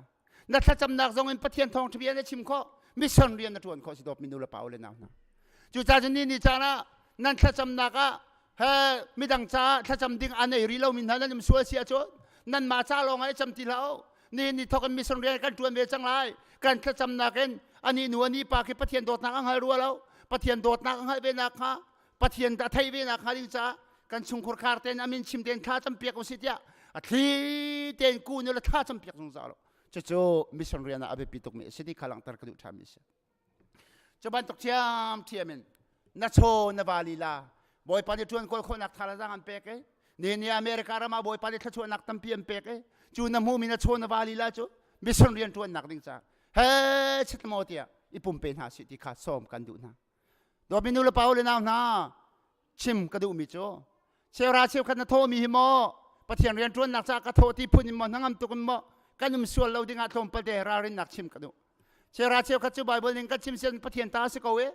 na thlacamnak zong in Pathian thawngṭha bia na chim khawh mission rian na ṭuan khawh si dawp mi nu le pa le nau hna cucaah cun ni ni caan ah nan thlacamnak ah he midang caah thlacam ding a nei rih lomi hna nan um sual si ahcun nanmah ca lawng ah i cam ti hlah u ni ni thawk in mission rian kan ṭuan ve cang lai kan thlacamnak in ani nu ani pa khi Pathian dawtnak a hngal rua lo Pathian dawtnak a hngalh ve nak hnga Pathian a theih ve nak hnga ding caah kan chungkhur khar tein amin chim tein thla cam piak usih tiah a thli tein ku nu le thla cam piak zungzal cucu mission rian ah a biapi tukmi a si ti kha langhter ka duh ṭhami a si cu bantuk ṭhiam ṭhiam in na chaw na va lila bawipa nih ṭuan kawl khawhnak tha le zaang an pek i ni ni America ram ah bawipa nih thluachuahnak tampi an pek i cu na hmumi na chaw na va lila cu mission rian ṭuannak ding caah he chitmaw tiah i pumpe hna sih ti kha sawm kan duh hna Dawtmi nu le pa le nau hna chim ka duhmi cu cheuhra cheukhat na thawhmi hi maw Pathian rianṭuannak caah ka thawh ti phun in maw hnangam tuk in maw kan um sual lo dingah tlawmpal te ralrinnak chim ka duh. Cheuhra cheukhat cu Bible ning kan chim sian Pathian ta a si ko e.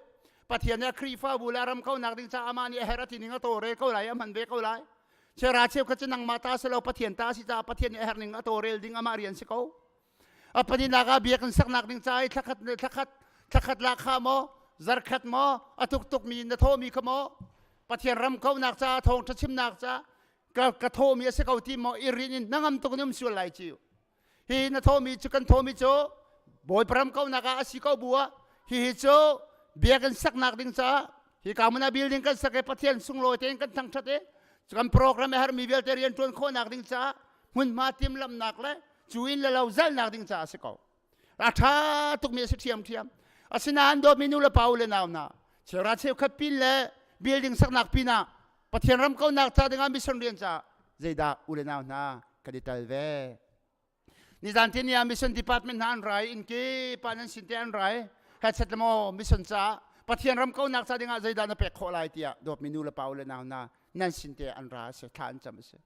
Pathian nih a Khrihfabu le a ram kaunak ding caah amah nih a herh a ti ning a tawlrel ko lai a hman ve ko lai. Cheuhra cheukhat cu nangmah ta si lo Pathian ta a si caah Pathian nih a herh ning a tawlrel ding amah rian si ko. A paninak ah biakinn saknak ding ca i thlakhat thlakhat thlakhat la kha maw zarkhat maw a tuk tukmi na thawmi kha maw Pathian ram kaunak caah thawngṭha chimnak caah. Ka ka thawmi a si ko ti maw i rin in na ngam tuk in um sual lai ci. Hi na thawmi cu kan thawmi cu Bawipa ram kaunak ah a si ko bu ah hihi cu biakinn saknak ding caah hi ka hmun ah building kan sak i Pathian sunglawi tein kan thangṭhat i kan program a herhmi vialte rian ṭuan khawhnak ding caah hmunhma timhlamhnak le cu inn le lo zalnak ding caah a si ko. A ṭha tukmi a si ṭhiamṭhiam. Asinain dawtmi nu le pa u le nau hna, cheuhra cheukhat pin le building saknak pinah Pathian ram kaunak ca dingah mission rian caah zeidah u le nau hna kan i tel ve. Nizan te ni ah mission department hna an rai, inn ke pa nan sin te an rai. Headset le maw mission caah Pathian ram kaunak ca dingah zeidah na pek khawh lai tiah dawtmi nu le pa u le nau hna nan sin te an ra a si, thla an cam a si.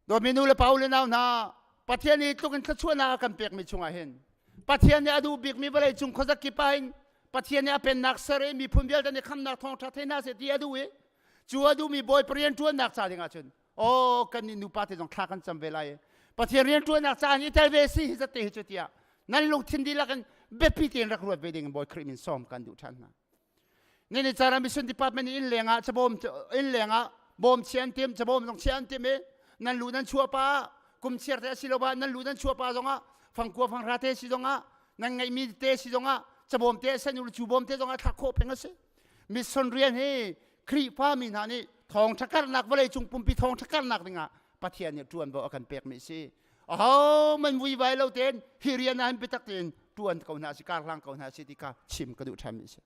Dawtmi nu le pa u le nau hna, Pathian nih tluk in thluachuahnak a kan pekmi chungah hin Pathian nih a duh bikmi vawlei cung khuazakip ah hin Pathian nih a pennak ser i miphun vialte nih khamnak thawngṭha thei hna seh ti a duh i cu a duhmi Bawipa rian ṭuannak ca dingah cun aw kan nih nupa te zong thla kan cam ve lai i Pathian rian ṭuannak ca in i tel ve si hi zat te hi cu tiah nan lungthin dihlak in biapi tein rak ruat ve ding in Bawi Khrih min sawm kan duh ṭhan hna. Nini cara mission department inn leng ah cabawm inn leng ah bawm chia an tim cabawm zong chia an tim i nan lu nan chuah pa kum chiar te asi lo ba nan lu nan chuah pa zong ah fangkua fanghra te si zong ah nan ngeihmi te si zong ah cabawm te san cu bawm te zong ah thlak khawh peng asi mission rian hi Khrihfa mi hna nih thawngṭha karnak vawlei cung pumpi thawngṭha karnak dingah Pathian nih ṭuanvo a kan pekmi si aho man vuivai lo tein hi rian ah hin biatak tein ṭuan ko hna si karhlang ko hna si ti kha chim ka duh ṭhanmi si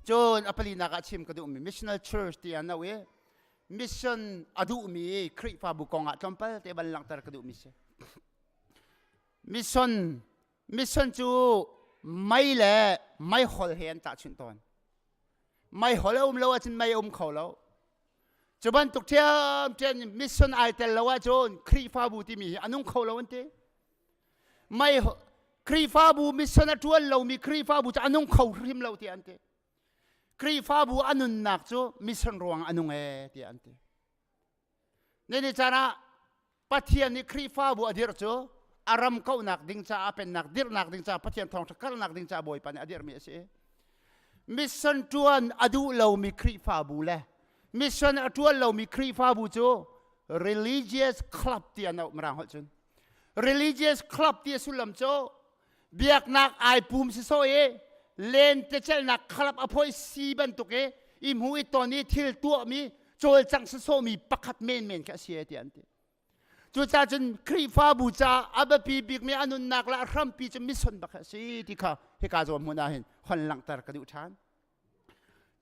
cun a palinak ah chim ka duhmi missional church ti an no i mission a duhmi Khrihfabu kong ah tlawmpal te van langhter ka duhmi si mission mission cu mei le meihol he an tahchunh tawn meihol a um lo ahcun mei a um kho lo Cu bantuk ṭhiamṭhiam in mission ai tel lo ahcun Khrihfabu timi hi a nung kho lo an ti. Mei Khrihfabu mission a ṭuan lomi Khrihfabu cu a nung kho hrim lo tiah an ti. Khrihfabu a nunnak cu mission ruang a nung ee tiah an ti. Nini caan ah Pathian nih Khrihfabu a dirh cu a ram kauhnak ding caah a pennak dirhnak ding caah Pathian thawngṭha karhnak ding caah Bawipa nih a dirhmi a si. Mission ṭuan a duh lomi Khrihfabu le mission a ṭuan lomi Khrihfabu cu religious club ti an auh Mirang holh cun. Religious club ti a sullam cu biaknak ai pum si sawh i lentecelhnak club a phoi si bantuk i i hmu i ton i thil tuahmi cawlcangh sawsawhmi pakhat menmen khi a si tiah an ti. Cucaah cun Khrihfabu caah a biapi bikmi a nunnak le a hrampi cu mission bak a si ti kha hika zawn hmun ah hin hon langhter ka duh ṭhan.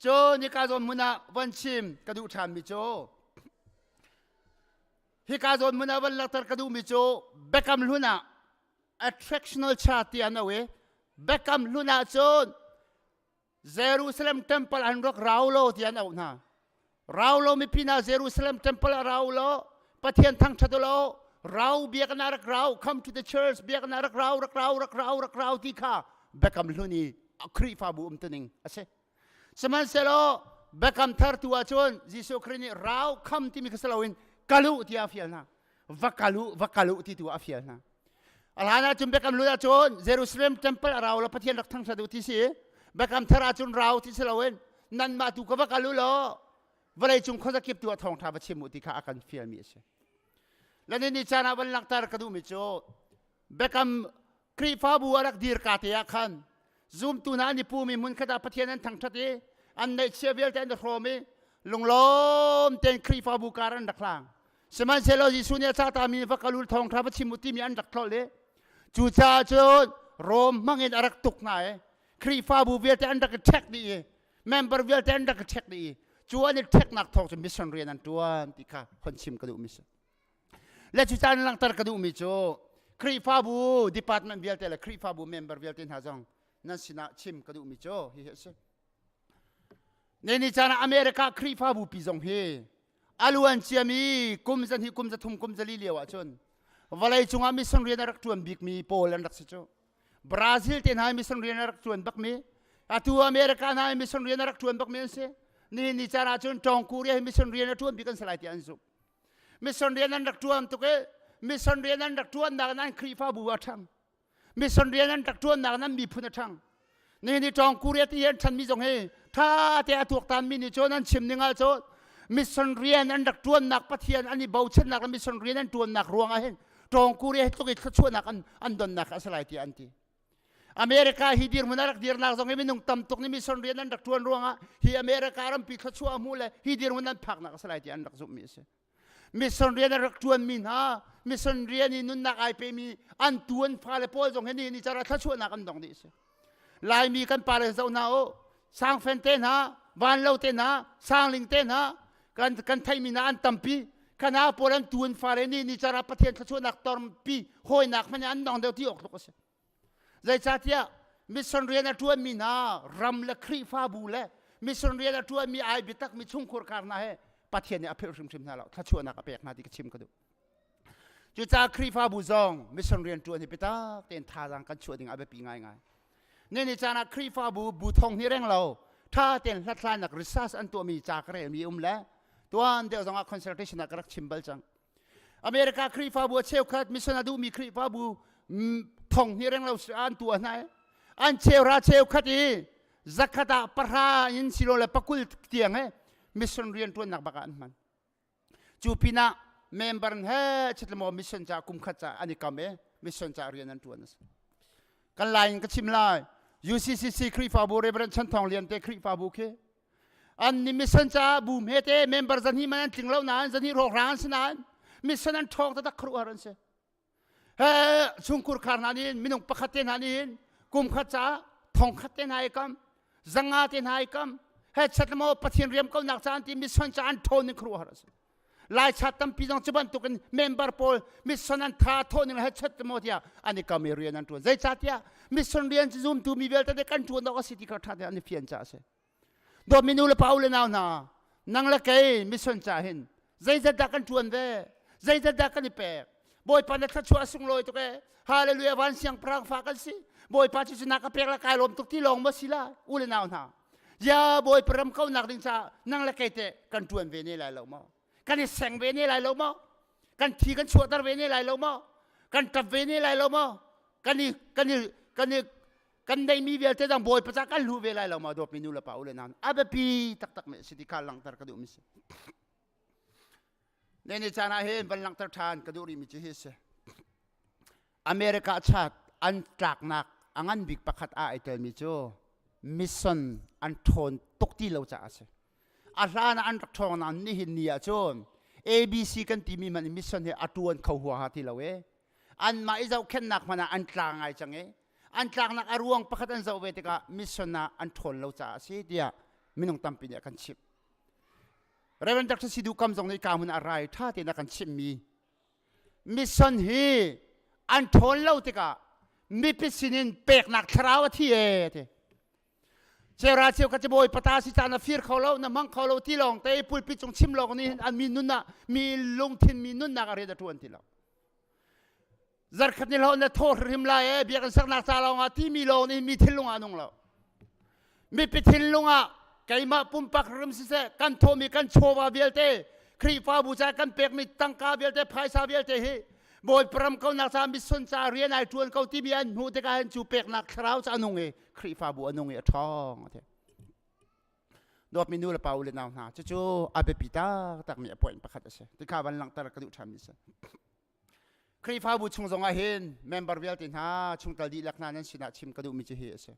Cun hika zawn hmun ah von chim ka duh ṭhanmi cu hika zawn hmun ah von langhter ka duhmi cu Biakam Hlun ah attractional chart ti an au i Biakam Hlun ah cun Jerusalem temple an rak rau lo ti an auh hna. Rau lo mipi hna Jerusalem temple a rau lo, Pathian thangṭhat lo, rau biakinn ah rak rau, come to the church biakinn ah rak rau, rak rau, rak rau, rak rau ti kha Biakam Hlun i Khrihfabu umtuning a si. Sihmanhsehlaw Biakam Thar tu ahcun Jesuh Khrih nih rau kham timi kha si loin kal u tiah a fial hna. Va kal u, va kal u ti tu ah a fial hna. A hlan ahcun Biakam Hlun ahcun Jerusalem temple a rau lo Pathian rak thangṭhat u ti si. Biakam Thar ahcun rau ti si loin nanmah tu ka va kal u law vawlei cung khuazakip tu ah thawngṭha va chim u ti kha a kan fialmi a si. Lani ni caan ah van langhter ka duhmi cu Biakam Khrihfabu a rak dir ka te ah khan zumtu hna an i pum i hmunkhat ah Pathian an thangṭhat i an neihchia vialte an i hrawm i lunglawm tein Khrihfabu kar an rak hlang. Sihmanhsehlaw Jesuh nih a cahtami va kal u thawngṭha va chim u timi an rak tlolh i cucaah cun Rom hmangin a rak tuk hna i Khrihfabu vialte an rak i ṭhek dih i member vialte an rak i ṭhek dih i cu an i ṭheknak thawng cu mission rian an ṭuan ti kha hon chim ka duhmi si. Le cucaah langhter ka duhmi cu Khrihfabu department vialte le Khrihfabu member vialte hna zong nan sinah chim ka duhmi cu hihi a si. Nini caan ah America Khrihfabu pi zong hi a luan ciami kum zahnih kum zathum kum zali lio ahcun vawlei cungah mission rian a rak ṭuan bikmi pawl an rak si cu. Brazil te hna mission rian a rak ṭuan bakmi atu America hna mission rian a rak ṭuan bakmi an si. Nihin ni caan ahcun Tawng Korea hi mission rian a ṭuan bik an si lai tiah an zumh. Mission rian an rak ṭuan tuk i mission rian an rak ṭuannak in an Khrihfabu a ṭhang. Mission rian an rak ṭuannak in an miphun a ṭhang. Nihin i Tawng Korea ti an ṭhanmi zong hi ṭha te a tuaktanmi nih cun an chim ning ahcun. Mission rian an rak ṭuannak Pathian an i bochannak le mission rian an ṭuannak ruangah hin Tawngkuri hi tluk i thluachuahnak an donnak a si lai tiah an ti. America hi dirhmun a rak dirnak zong hi minung tam tuk nih mission rian an rak ṭuan ruangah hi America rampi thluachuah a hmuh le hi dirhmun an phaknak a si lai tiah an rak zumhmi a si. Mission rian a rak ṭuanmi hna, mission rian i nunnak ai pemi an tu an fale pawl zong hi nihin ni cara thluachuahnak an dong dih a si. Laimi kan pale zoh hna u, Sangfen te hna, Vanlo te hna, Sangling te hna, kan kan theimi hna an tampi. Kana pawl an tu an fale nih ni cara Pathian thluachuahnak tormpi hawinak hmanh an dong deuh ti awk tluk a si. Zeicahtiah mission rian a ṭuanmi hna ram le Khrihfabu le mission rian a ṭuanmi ai biatakmi chungkhur kar hna he Pathian nih a philh hrimhrim hna lo, thluachuahnak a pek hna ti ka chim ka duh. Cucaah Khrihfabu zong mission rian ṭuan hi biatak tein thazaang kan chuah ding a biapi ngaingai. Nini caan ah Khrihfabu bu thong hi reng lo ṭha tein hlathlainak research an tuahmi ca ka relmi um le tuan deuh zong ah consultation ah ka rak chim bal cang. America Khrihfabu a cheukhat mission a duhmi Khrihfabu thong hi reng lo an tuah hna i an cheuhra cheukhat i zakhat ah pahra in silo le pakul tiang he mission rian ṭuannak bak ah an hman. Cu pinah member he chitlemaw mission ca kum khat ca an i kam i mission ca rian an ṭuan a si. Kan lai in ka chim lai. UCCC Khrihfabu Reverend Chan Thawng Lian te Khrihfabu khi an ni mission ca bu hme te member zan hi man an tling lo nain zan hi rawkrang an si nain mission an ṭhawng taktak khuaruahhar an si. He chungkhur khar hna nih minung pakhat te hna nih kum khat ca thong khat te hna i kam zanga te hna i kam he chat maw Pathian riam ko nak caan ti mission ca an ṭhawn ning khuaruahhar a si. Lai chat tampi zong cu bantukin member pawl mission an tha thawh ning he chat maw tiah an i kam i rian an ṭuan. Zeicahtiah mission rian cu zumtu mi vialte nih kan ṭuan awk a si ti kha ṭha tein an i fian caah a si. Dawtmi nu le pa u le nau hna, nang le kei mission ca hin zeizat dah kan ṭuan ve? Zeizat dah kan i pek? Bawipa na thluachuah a sunglawi tuk ee. Hallelujah van siangpahrang fa kan si. Bawipa cu na ka pek la kai lawm tuk ti lawng maw si la u le nau hna. Ya Bawipa ram kaunak ding caah nang le kei teh kan ṭuan ve ne lai lo maw? Kan i seng ve ne lai lo maw? Kan thi kan chuahter ve ne lai lo maw? Kan ṭap ve ne lai lo maw? Kan i kan i kan i kan neihmi vialte dang Bawipa ca kan hlu ve lai lo maw dawtmi nu le pa u le nau a biapi taktak mi si ti kha langhter ka duhmi si. Ne ni caan ah hin van langhter ṭhan ka duh rihmi cu hi si. America chat an tlaknak a ngan bik pakhat ah ai telmi cu mission an ṭhawn tuk ti lo caah a si. A hlan ah an rak ṭhawng nain nihin ni ah cun ABC kan timi hmanh mission hi a ṭuan kho huaha ti lo e. Anmah i zohkhenhnak hmanh ah an tla ngai cang i an tlaknak a ruang pakhat an zoh ve tikah mission ah an ṭhawn lo caah a si tiah minung tampi nih a kan chimh. Reverend Dr. Sidu Kam zong nih ka hmun ah rai ṭha tein a kan chimhmi mission hi an ṭhawn lo tikah mipi sinin peknak thlarau a thi ee ti. Chera cheu ka bawi pata si ca na fir kho lo na hmang kho lo ti lawng te pulpit cung chim lawng nih an mi nun ah mi lungthin mi nunnak a rian a ṭuan ti lo. Zarkhat ni hlo na thaw hrim lai e biakinn saknak ca lawng ah timi lawng nih mi thinlung ah nung lo. Mipi thinlung ah keimah pumpak rim siseh kan thawmi kan chawva vialte Khrihfabu ca kan pekmi tangka vialte phaisa vialte hi Bawipa ram kaunak ca mission ca rian ai ṭuan ko timi an hmuh tikah hin cu peknak thlarau ca a nung i Khrihfabu a nung i a ṭhawng a ti. Dawtmi nu le pa u le nau hna cucu a biapi taktakmi a point pakhat a si. Tikha van langhter ka duh ṭhanmi a si. Khrihfabu chung zongah hin member vialte hna chungtel dihlak hna nan sinah chim ka duhmi cu hi a si.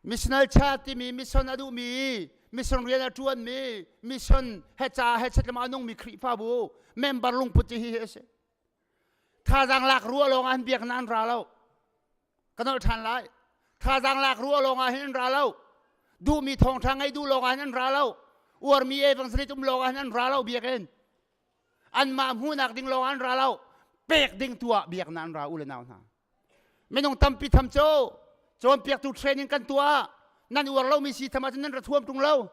Missional church timi mission a duhmi, mission rian a ṭuanmi, mission he ca he chet a nungmi Khrihfabu member lungput cu hi a si. Thazaang lak ruah lawng ah hin biaknak an ra lo. Ka nolh ṭhan lai. Thazaang lak ruah lawng ah hin an ra lo. Duhmi thawngṭha ngei duh lawng ah hin an ra lo. Uarmi evangelist um lawng ah hin an ra lo biakinn. Anmah hmuhnak ding lawng an ra lo. Pek ding tu ah biaknak an ra u le nau hna. Minung tampi tham cu cawnpiaktu training kan tuah nan uar lomi si tham ahcun nan ra thuam ṭung lo.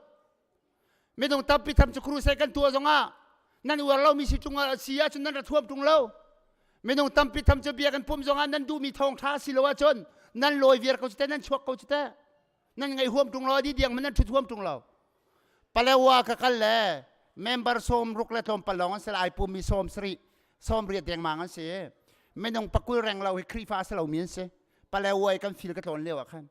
Minung tampi tham cu crusade kan tuah zongah nan uar lomi si ṭung si ahcun nan ra thuam ṭung lo. Minung tampi tham cu biakinn pumh zongah nan duhmi thawngṭha si lo ahcun nan lawi viar ko cu teh nan chuak ko cu teh. Nan ngaih huam ṭung lo di diang man nan ṭhut huam ṭung lo. Palewa ka kal le member 60 le tlawmpal lawng an si lai pumi 70 80 dengmang an si. Minung pakul reng lo hi Khrihfa a si lomi an si. Palewa i kan fil ka tlawn lio ah khan.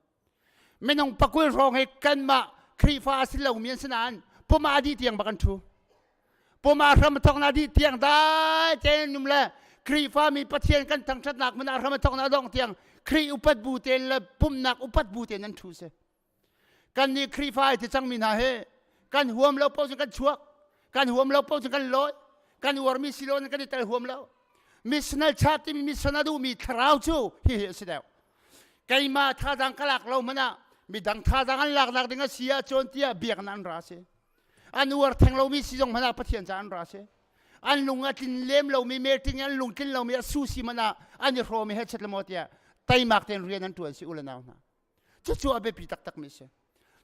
Minung pakul hrawng hi kanmah Khrihfa a si lomi an si nain Puma dih tiang bak an ṭhu. Puma hram thawk na dih tiang dai tein num le Khrihfa mi Pathian kan thangṭhatnak hmun ah hram thawk na dong tiang Khrih upat bu tein le pumnak upat bu tein an ṭhu si. Kan nih Khrihfa ai ti cangmi hna hi kan huam lo paoh cun kan chuak, kan huam lo paoh cun kan lawi, kan uarmi si lo in kan i tel huam lo. Missional cha timi mission a duhmi thlarau cu hihi a si deuh. Keimah thazaang ka lak lo hmanh ah midang thazaang an laknak ding a si ahcun tiah biakinn an ra si. An uar theng lomi si zong hmanh ah Pathian ca an ra si. An lung a tlin lem lomi meeting an lung tlin lomi a su si hmanh ah an i hrawm i hechet le maw tiah teimak tein rian an ṭuan si u le nau hna. Cucu a biapi taktakmi a si.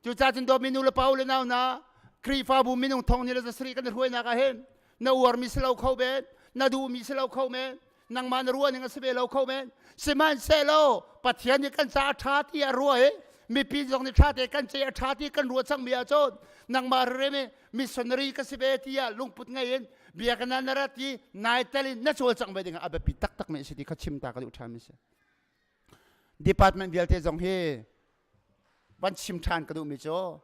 Cucaah cun dawtmi nu le pa u le nau hna, Khrihfabu minung thong ni le zasarih kan i hruainak ah hin na uarmi si lo kho men, na duhmi si lo kho men, nangmah na ruah ning a si ve lo kho men. Sihmanhsehlaw Pathian nih kan caah a ṭha ti a ruah i mipi zong nih ṭha te kan ceih a ṭha ti kan ruah cangmi ahcun nangmah rem i missionary ka si ve tiah lungput ngei in biakinn ah na rat i nai tel in na cawlcangh ve ding ah a biapi taktakmi a si ti kha chim ta ka duh ṭhan mi si. Department vialte zong hi van chim ṭhan ka duhmi cu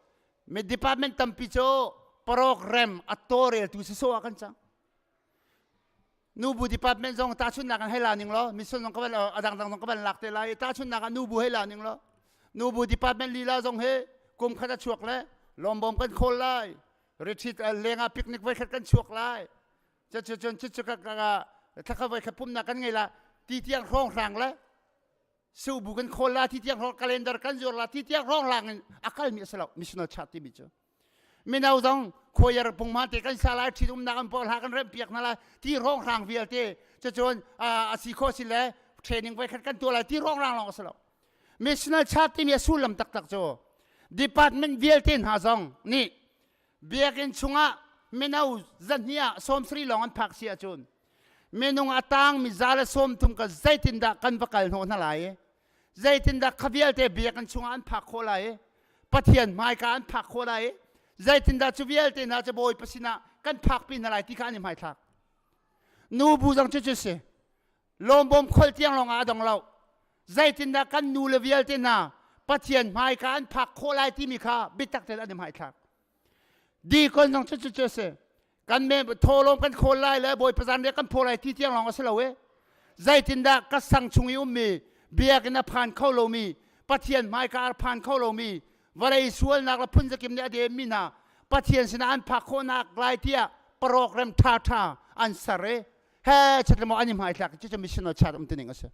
mi department tampi cu program a tawlreltu sawsawh ah kan cang. Nubu department zong tahchunhnak in hei la ning law mission zong ka van a dangdang zong ka van lak te lai i tahchunhnak ah nubu hei la ning law nubu department lila zong hi kum khat a chuak le lawmbawm kan khawl lai retreat lengah picnic voikhat kan chuak lai cun cucu ka thlakha voikhat pumnak kan ngei la ti tiang hrawng hrang le subu kan khawl la ti tiang hrawng calendar kan zuar la ti tiang hrawng hlang in a kalmi a si lo missional chart timi cu mino zong choir pungma te kan sa lai ṭhit umnak an pawl ha kan remh piak hna lai ti hrawng hrang vialte cucun a si kho si le training voikhat kan tuah lai ti hrawng hrang lawng a si lo missional chart timi a sullam taktak cu department vialte hna zong nih Biakinn chungah mino zahnih ah 70 lawng an phak si ahcun minung a tangmi za le 30 ka zeitindah kan va kal hnawh hna lai i zeitindah kha vialte biakinn chungah an phak khawh lai i Pathian hmaika an phak khawh lai i zeitindah cu vialte hna cu Bawipa sinah kan phakpi hna lai ti kha an i hmaithlak. Nubu zong cu cu si. Lawmbawm khol tiang lawng ah a dong lo. Zeitindah kan nu le vialte hna Pathian hmaika an phak khawh lai timi kha biatak tein an i hmaithlak. Dikon zong cu cu a si. Kan me thawlawm kan khawl lai le Bawipa zan riak kan phaw lai ti tiang lawng a si lo e. Zeitindah ka sang chung i ummi biakinn a phan kho lomi Pathian hmaika a phan kho lomi vawlei sualnak le phunzakim nih a demmi hna Pathian sinah an phak khawhnak lai tiah program ṭhaṭha an ser i he chatlemaw an i hmaithlak cucu missionary chat um tining a si.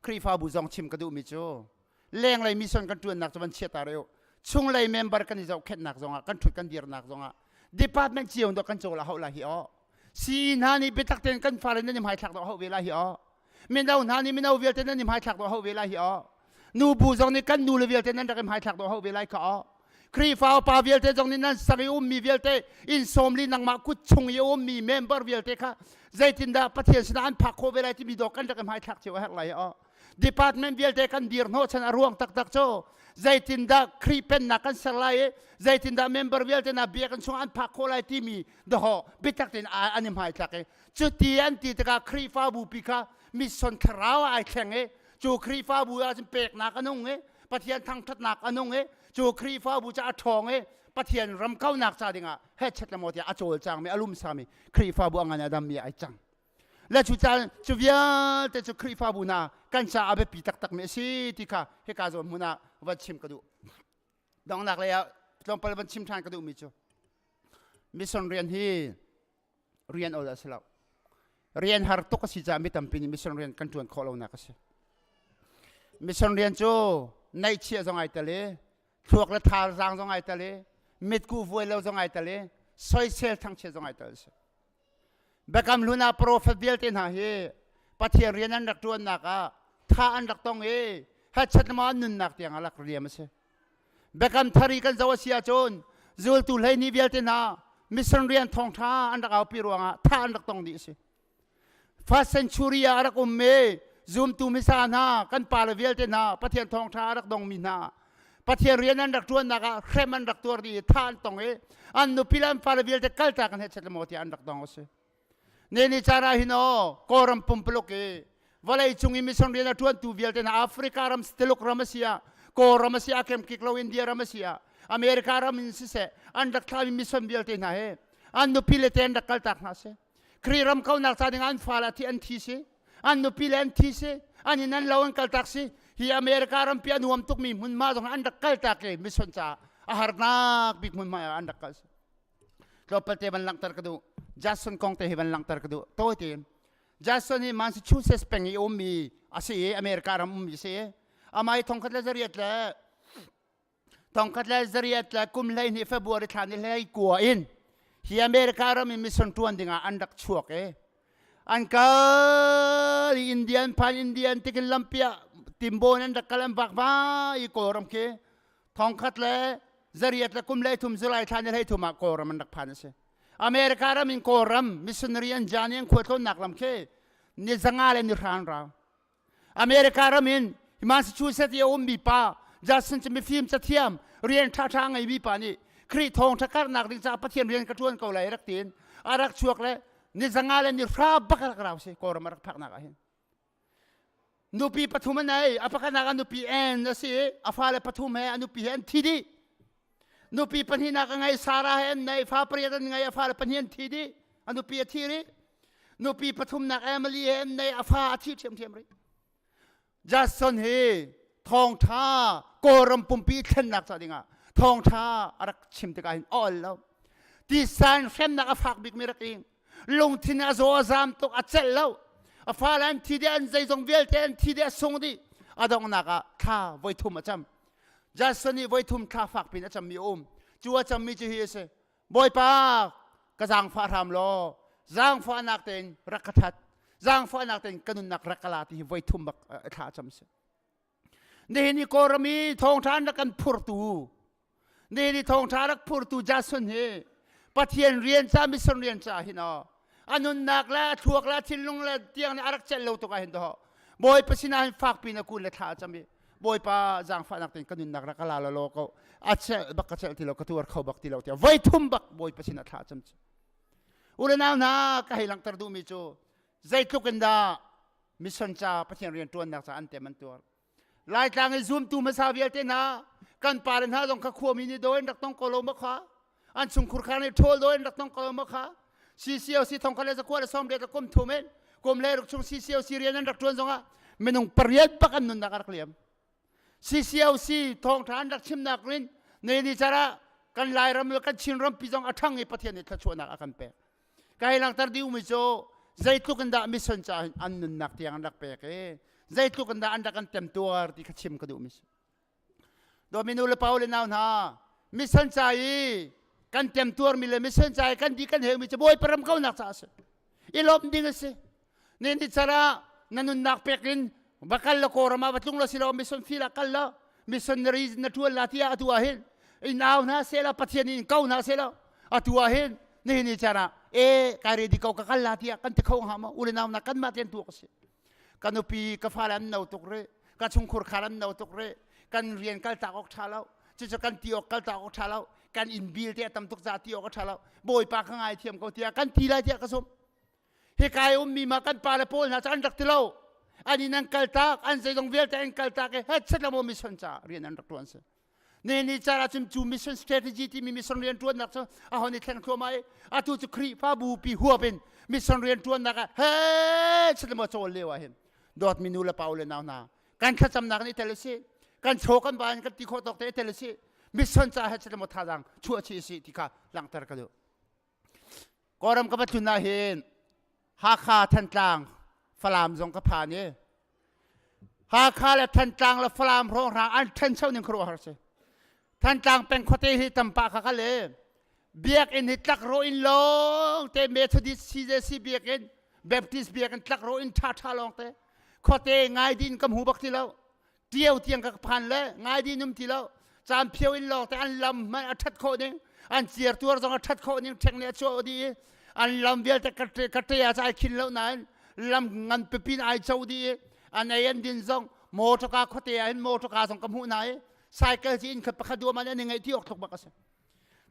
Khrihfabu zong chim ka duhmi cu lenglei mission kan ṭuannak cu van chiata reu chunglei member kan i zohkhenhnak zongah kan ṭhut kan dirnak zongah department cio dawh kan cawl a hauh lai hi aw CE hna nih biatak tein kan fale nan i hmaithlak dawh hauh ve lai hi aw mino hna nih mino vialte nan i hmaithlak dawh hauh ve lai hi aw nubu zong nih kan nu le vialte nan rak i hmaithlak dawh hauh ve lai kha aw Khrihfa upa vialte zong nih nan sak i ummi vialte inn sawmli nangmah kut chung i ummi member vialte kha zeitindah Pathian sinah an phak khawh ve lai timi dawh kan rak i hmaithlak cio a herh lai aw department vialte kan dir hnawhchan a ruang taktak cu zeitindah Khrih pennak kan ser lai i zeitindah member vialte na biakinn chung an phak khawh lai timi dawh biatak tein an i hmaithlak i cuti an ti tikah Khrihfabu pi kha mission thlarau ah ai thleng i cu Khrihfabu ah cun peknak a nung i Pathian thangṭhatnak a nung i cu Khrihfabu cu a ṭhawng i Pathian ram kaunak ca dingah hechet le maw tiah a cawlcangmi a lumsami Khrihfabu a ngan a dammi ai cang. Le cu caan cu vialte cu Khrihfabu hna kan caah a biapi taktakmi a si ti kha hika zawn hmun ah van chim ka duh. Donghnak lei ah tlawmpal van chim ṭhan ka duhmi cu mission rian hi rian ol a si lo. Rian har tuk a si caah mi tampi nih mission rian kan ṭuan khawh lonak a si. Mission rian cu naihchiah zong ai tel i thluak le thazaang zong ai tel i mitku vuai lo zong ai tel i soisel thangchiat zong ai tel a si. Biakam hlun ah profet vialte hna hi Pathian rian an rak ṭuannak ah tha an rak tong i hachat maw an nunnak tiang a rak liam a si. Biakam thar i kan zoh a si ahcun zultu hleihnih vialte hna mission rian thawngṭha an rak aupi ruangah thah an rak tong dih a si. First century ah a rak ummi zumtu hmasa hna kan pale vialte hna Pathian thawngṭha a rak dongmi hna Pathian rian an rak ṭuannak ah hrem an rak tuar dih i thah an tong i an nupi le an fale vialte kaltak in hechet le maw tiah an rak dong a si. Ne ni caan ah hin aw Kawlram pumpuluk i vawlei cung i mission rian a ṭuantu vialte hna Africa ram Tuluk ram a si ah Kawlram a si ah kemkik lo India ram a si ah America ram in siseh an rak thlami mission vialte hna he an nupi le te an rak kaltak hna si. Khrih ram kaunak ca ding an fale thi an thi si. An nupi le an thi si. An inn an lo an kaltak si. Hi America rampi a nuam tukmi hmunhma zong an rak kaltak i mission caah a harnak bik hmunhma ah an rak kal si. Tlawmpal te van langhter ka duh. Jason kong te hi van langhter ka duh. Tawi tein. Jason hi Massachusetts peng i ummi a si i America ram ummi a si i amah hi 1809 le kum 12 February thla ni 19 in hi America ram in mission ṭuan dingah an rak chuak i an kal i Indian phan Indian tikin lampi ah timbon an rak kal an vak va i Kawlram khi 1803 July thla ni 13 ah Kawlram an rak phan a si. America ram in Kawlram missionary an jan i an khualtlawnnak lam khi ni 5 le ni 9 rau. America ram in Massachusetts i a ummi pa Justin cu mifim cathiam rian ṭhaṭha ngeimi pa nih Khrih thawngṭha karhnak ding caah Pathian rian ka ṭuan ko lai rak tiin a rak chuak le ni 5 le ni 10 bak a rak rau si Kawlram a rak phaknak ah hin. Nupi pathum a nei a pakhatnak ah nupi Ann a si i a fale pathum he a nupi he an thi dih. Nupi pahnihnak a ngei Sarah he an nei fa pariat an ngei a fale pahnih an thi dih a nupi a thi rih. Nupi pathumnak Emily he an nei a fa a thi ṭhiamṭhiam rih. Jason hi thawngṭha Kawlram pumpi thlennak ca dingah thawngṭha a rak chim tikah hin a ol lo. Tisa in hremnak a fak bikmi rak ing. Lungthin a zaw a zam tuk a celh lo. A fale an thi dih an zeizong vialte an thi dih a sung dih. A donghnak ah thla voithum a cam. Jason nih voithum thla fak pin a cammi a um. Cu a cammi cu hi a si. Bawipa ka zaangfah hram law zaangfahnak tein rak ka that zaangfahnak tein ka nunnak rak ka la ti hi voi thum bak thla cam si nihin i Kawlram i thawngṭha an rak kan phurtu nihin i thawngṭha rak phurtu Jason hi Pathian rian ca mission rian ca hin aw a nunnak le a thluak le a thinlung le tiang nih a rak celh lo tuk ah hin to Bawipa sinah hin fakpi na kun le thla a cam i Bawipa zaangfahnak tein ka nunnak rak ka la law ko a celh bak ka celh ti lo ka tuar kho bak ti lo tiah voi thum bak Bawipa sinah thla a cam cu u le nau hna ka hei langhter duhmi cu zeitluk in dah mission ca Pathian rian ṭuannak ca an tem an tuar Laitlang i zumtu hmasa vialte hna kan pale hna zong kha khuami nih daw in rak tong ko lo ma kha an chungkhur khar nih ṭhawl daw in rak tong ko lo ma kha CCOC thong le zakua le sawm le kum thum in kum le ruk chung CCOC rian an rak ṭuan zongah minung pariat bak an nunnak a rak liam CCOC thawngṭha an rak chimnak rin ne ni cara kan Lairam le kan Chin rampi zong a ṭhang i Pathian nih thluachuahnak a kan pek ka hei langhter dihmi cu zeitluk in dah mission caah an nunnak tiang an rak pek i zeitluk in dah an rak an temtuar ti kha chim ka duhmi si dawmi nu le pa le nau hna mission ca i kan temtuarmi le mission ca i kan di kan heumi cu bawipa ram kaunak caah a si i lawmh ding a si ni ni cara na nunnak pek in va kal la kawlram ah va tlung la silo mission field ah kal la missionary na ṭuan la tiah atu ah hin in au hna seh la pathian in ko hna seh la atu ah hin nihin ni caan ah e kai ready ko ka kal la tiah kan ti kho hnga maw u le nau na kanmah tein tuak a si ka nupi ka fale an no tuk rih ka chungkhur khar an no tuk rih kan rian kal tak awk ṭha lo cucu kan ti awk kal tak awk ṭha lo kan inn bil te a tam tuk ca ti awk a ṭha lo bawipa ka ngai thiam ko tiah kan ti lai tiah ka zumh hika i ummi ma kan pale pawl hna cu an rak ti lo an inn an kaltak an zeizong vialte an kaltak i het lo mission ca rian an rak ṭuan si ne ni car ahcun cu mission strategy timi mission rian ṭuannak cu a hon i thleng thluahmah i atu cu Khrihfabu pi huap in mission rian ṭuannak ah het lo cawl lio ah hin dawtmi nu le pa le nau hna kan thlacamnak nih tel si kan chaw kan ba in kan ti khawh tawk te tel si mission ca het lo thazaang chuah chi si ti kha langhter ka duh Kawlram ka va tlun ah hin Hakha, Thantlang, Falam zong ka phan i Hakha le Thantlang le Falam hrawnghrang an ṭhancho ning khuaruahhar si. Thantlang peng khuate hi tampa kha kal i biakinn hi tlakrawh in lawng te Methodist CJC biakinn Baptist biakinn tlakrawh in ṭhaṭha lawng te khuate ngai din ka hmu bak ti lo Tio tiang ka phan le ngai din um ti lo caan phio in lawng te an lam hmanh a ṭhat khawh ning an ciar tuar zong a ṭhat khawh ning ṭhek nih a chuah dih i an lam vialte ka ṭe ah ai khin lo nain lam ngan pipin ai cho dih i an ei an din zong motorka khuate ah hin motorka zong ka hmuh hna i cycle ci inn khat pakhat duam an i ngeih ti awk thluk bak a si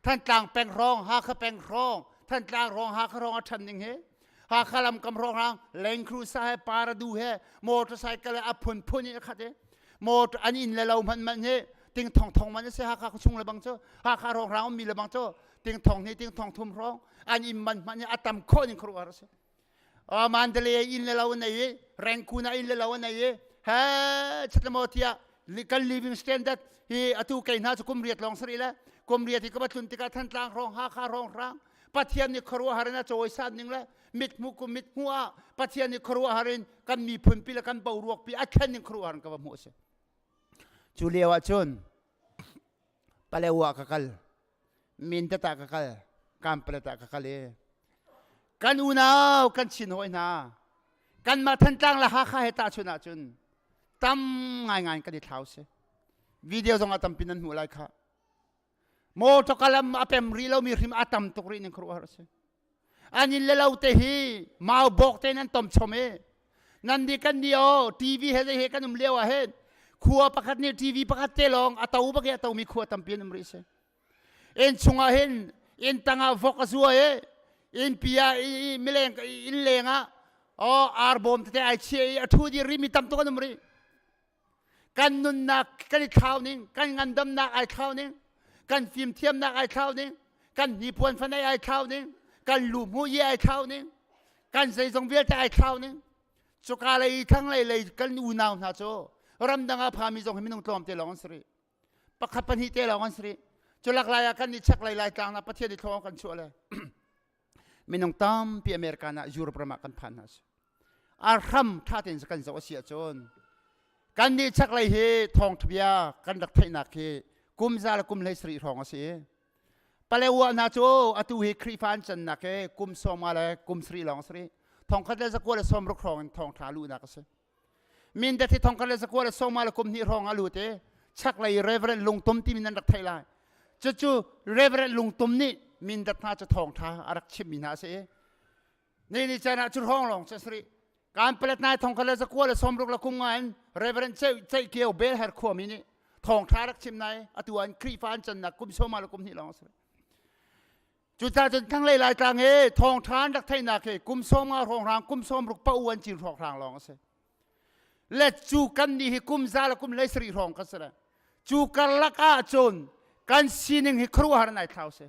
Thantlang peng hrawng Hakha peng hrawng Thantlang hrawng Hakha hrawng a ṭhan ning hi Hakha lam kam hrawng hrang Land Cruiser he Paradu he motorcycle he a phunphun in a khat i motor an inn le lo hmanh hmanh hi Ting thong thong man si Hakha chung le bang cu Hakha rong rang mi le bang cu ting thong ni ting thong thum rong an im man man a tam kho ning khru ar si. Mandalay inn le lo nei i Rangoon ah inn le lo nei i he chatlamo tiah kan living standard hi atu kei hna cu kum riat lawng sari le kum riat hi ka va tlun tikah Thantlang hrawng Hakha hrawng hrang Pathian nih khuaruahhar in a cawisan ning le mithmuh kum mithmuh ah Pathian nih khuaruahhar in kan miphun pi le kan boruak pi a thlen ning khuaruahhar in ka va hmuh a si. Cu lio ah cun Palewa ka kal Mindat ah ka kal Kanpalet ah ka kal i kan unau kan chin hawi hna kanmah Thantlang le Hakha he tahchun ahcun tam ngaingai kan i thlau si. Video zong ah tampi nan hmuh lai kha. Motor lam a pem rih lomi hrim a tam tuk rih ning khuaruahhar a si. An inn le lo te hi mau bawk te nan tom chom i nan nih kan nih aw TV he zei he kan um lio ah hin khua pakhat nih TV pakhat te lawng a to bak i a tomi khua tampi an um rih si. Inn chungah hin inn tangah vok a zua i inn pi ah mileng inn leng ah aw arbawm tete ai chia i a ṭhu dir rih mi tam tuk an um rih. Kan nunnak kan i thlau ning, kan ngandamnak ai thlau ning, kan fimthiamnak ai thlau ning, kan hnipuan fanai ai thlau ning, kan luhmuh i ai thlau ning, kan zeizong vialte ai thlau ning. Cuka lei thlanglei lei kan unau hna cu ramdang ah phami zong hi minung tlawmte lawng an si rih. Pakhat pahnih te lawng an si rih. Cu lak lai ah kan nih chaklei lai tlang ah Pathian i thlawng kan chuah le minung tampi America ah Europe ram ah kan phan hna si. A hram ṭha tein kan zoh a si ahcun kan nih chaklei hi thawngṭha bia kan rak theihnak hi kum za le kum hlei sarih hrawng a si i Palewa hna cu atu hi Khrihfa an cannak hi kum sawma le kum sarih lawng a si rih. Thongkhat le zakua le sawmruk hrawng in thawngṭha luhnak a si. Mindat hi thongkhat le zakua le sawma le kum hnih hrawng a lut i chaklei Reverend Lungtum timi nan rak theih lai. Cucu Reverend Lungtum nih Mindat hna cu thawngṭha a rak chimmi hna a si i Ni ni caan ah cu hrawng lawng cu a si rih. Kan palet nai thong kha le zakua le sawmruk le kum nga in Reverend Ceih Kio Belher khuami nih thawngṭha rak chim nai atu an Khrihfa an cannak kum sawma le kum hnih lawng a si. Cucaah cun thlanglei Laitlang hi thawngṭha an rak theihnak hi kum sawm nga hrawnghrang kum sawmruk pa u an cin hrawnghrang lawng a si. Le cu kan nih hi kum za le kum hlei sarih hrawng kan si le cu karlak ah cun kan sining hi khuaruahhar in ai thlau si.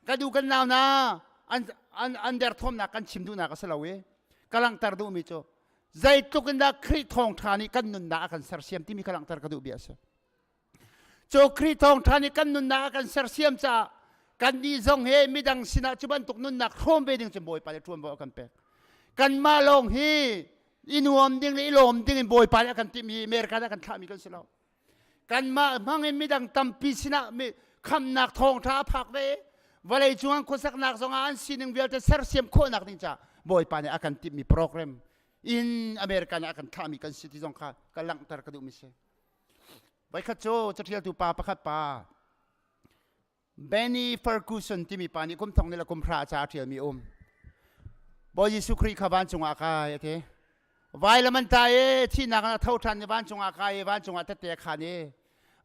Ka du kan nau na an an an derthawmnak kan chim duhnak a si lo i ka langhter duhmi cu zeitluk in dah Khrih thawngṭha nih kan nunnak a kan sersiam timi ka langhter ka duh bia a si. Cu Khrih thawngṭha nih kan nunnak a kan sersiam caah kannih zong hi midang sinah cu bantuk nunnak hrawm ve ding cu Bawipa nih ṭuanvo a kan pek. Kanmah lawng hi i nuam ding le i lawm ding in Bawipa nih a kan timh i America nih a kan thlahmi kan si lo. Kanmah hmang in midang tampi sinah khamnak thawngṭha a phak ve. Vawlei cung an khuasaknak zongah an sining vialte sersiam khawhnak ding caah Bawipa nih a kan timhmi program in America nih a kan thlahmi kan si ti zong kha ka langhter ka duhmi si. Voikhat cu caṭialtu pa pakhat pa Benny Ferguson timi pa nih kum thong ni le kum hra ca a ṭialmi um. Bawi Jesuh Khrih kha vancung ah kai a ti. Vailam an ta i thihnak in a tho ṭhan i vancung ah kai i vancung ah tette a khan i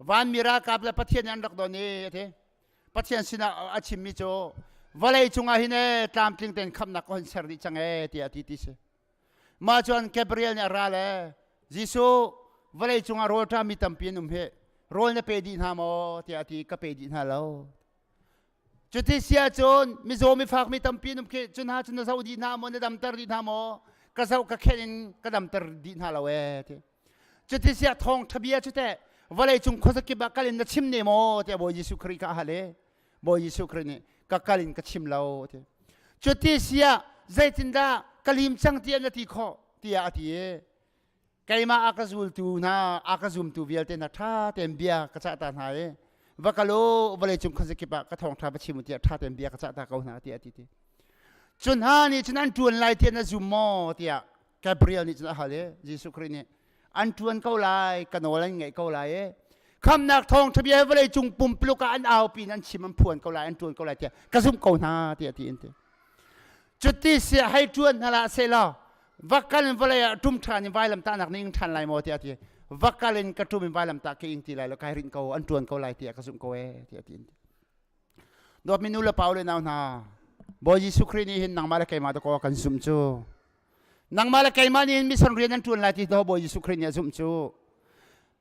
vanmi ralkap le Pathian nih an rak don i a ti. Pathian sinah a chimmi cu vawlei cungah hin ee tlamtling tein khamhnak ka hun ser dih cang ee tiah a ti ti si. Mah cun Gabriel nih a ra le Jesuh vawlei cungah rawlṭami tampi an um hi rawl na pe dih hna maw tiah a ti ka pe dih hna lo. Cuti si ahcun mizaw mifak mi tampi an um khi cu hna cu na zoh dih hna maw na damter dih hna maw ka zoh ka khen in ka damter dih hna lo ee ti. Cuti si ah thawngṭha bia cu teh vawlei cung khuazakip ah kal in na chim ne maw tiah Bawi Jesuh Khrih kha a hal i Bawi Jesuh Khrih nih ka kal in ka chim lo ti. Cuti si ah zeitindah ka lim cang tiah na ti khawh tiah a ti i keimah a ka zultu hna a ka zumtu vialte hna ṭha tein bia ka cah ta hna i va kal u vawlei cung khuazakip ah ka thawngṭha va chim u tiah ṭha tein bia ka cah ta ko hna tiah a ti ti. Cu hna nih cun an ṭuan lai tiah na zum maw tiah Gabriel nih cun a hal i Jesuh Khrih nih an ṭuan ko lai ka nawl an ngaih ko lai i khamnak thawngṭha bia hi vawlei cung pumpuluk ah an aupi in an chim an phuan ko lai an ṭuan ko lai tiah ka zumh ko hna tiah ti in ti cuti si hei ṭuan hna lah seh law va kal in vawlei ah ṭum ṭhan in vailam tahnak ning ṭhan lai maw tiah ti va kal in ka ṭum in vailam tah ka ing ti lai lo kai rinh ko an ṭuan ko lai tiah ka zumh ko ee tiah ti in ti dawtmi nu le pa le nau hna Bawi Jesuh Khrih nih hin nangmah le keimah dakaw kan zumh cu Nangmah le keimah nih mission rian an ṭuan lai ti to Bawi Jesuh Khrih nih a zumh cu.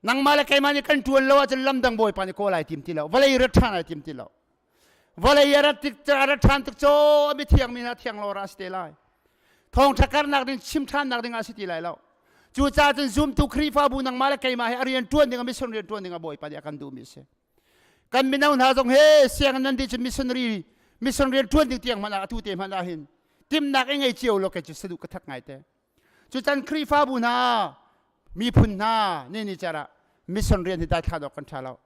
Nangmah le keimah nih kan ṭuan lo ahcun lamdang Bawipa nih kawl ai tim ti lo. Vawlei rat ṭhan ai tim ti lo. Vawlei a rat tik a rat ṭhan tik caw a mithiang mi hna thiang lo ra a si te lai. Thawngṭha karnak ding chim ṭhannak ding ah a si ti lai lo. Cucaah cun zumtu Khrihfabu nangmah le keimah he a rian ṭuan ding a mission rian ṭuan ding a Bawipa nih a kan duhmi a si. Kan mino hna zong he sianginn nan dih cun missionary mission rian ṭuan ding tiang hmanh ah atu te hmanh ah hin timnak i ngei cio lo kei cu saduh ka that ngai te. Cucan Khrihfabu hna miphun hna ni ni car ah mission rian hi daithlan awk kan ṭha lo.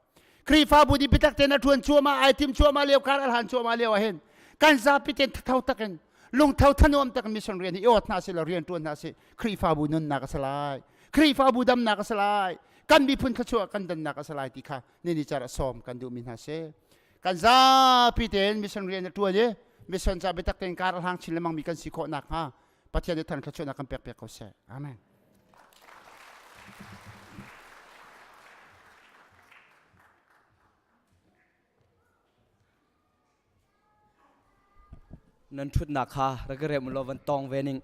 Khrihfabu nih biatak tein a ṭuan cuahmah, ai tim cuahmah lio, kar a hlan cuahmah lio ah hin kan zapi tein thatho takin lungtho thanuam takin mission rian hi i awt hna sih law rian ṭuan hna sih. Khrihfabu nunnak a si lai. Khrihfabu damnak a si lai. Kan miphun thluachuah kan dannak a si lai ti kha ni ni car ah sawm kan duhmi hna si. Kan zapi tein mission rian a ṭuan i mission ca biatak tein kar a hlang chin lengmang mi kan si khawh nakhnga Pathian nih thang thluachuahnak kan pek piak ko seh. Amen. Nan ṭhutnak kha rak i rem law van tawng ve ning.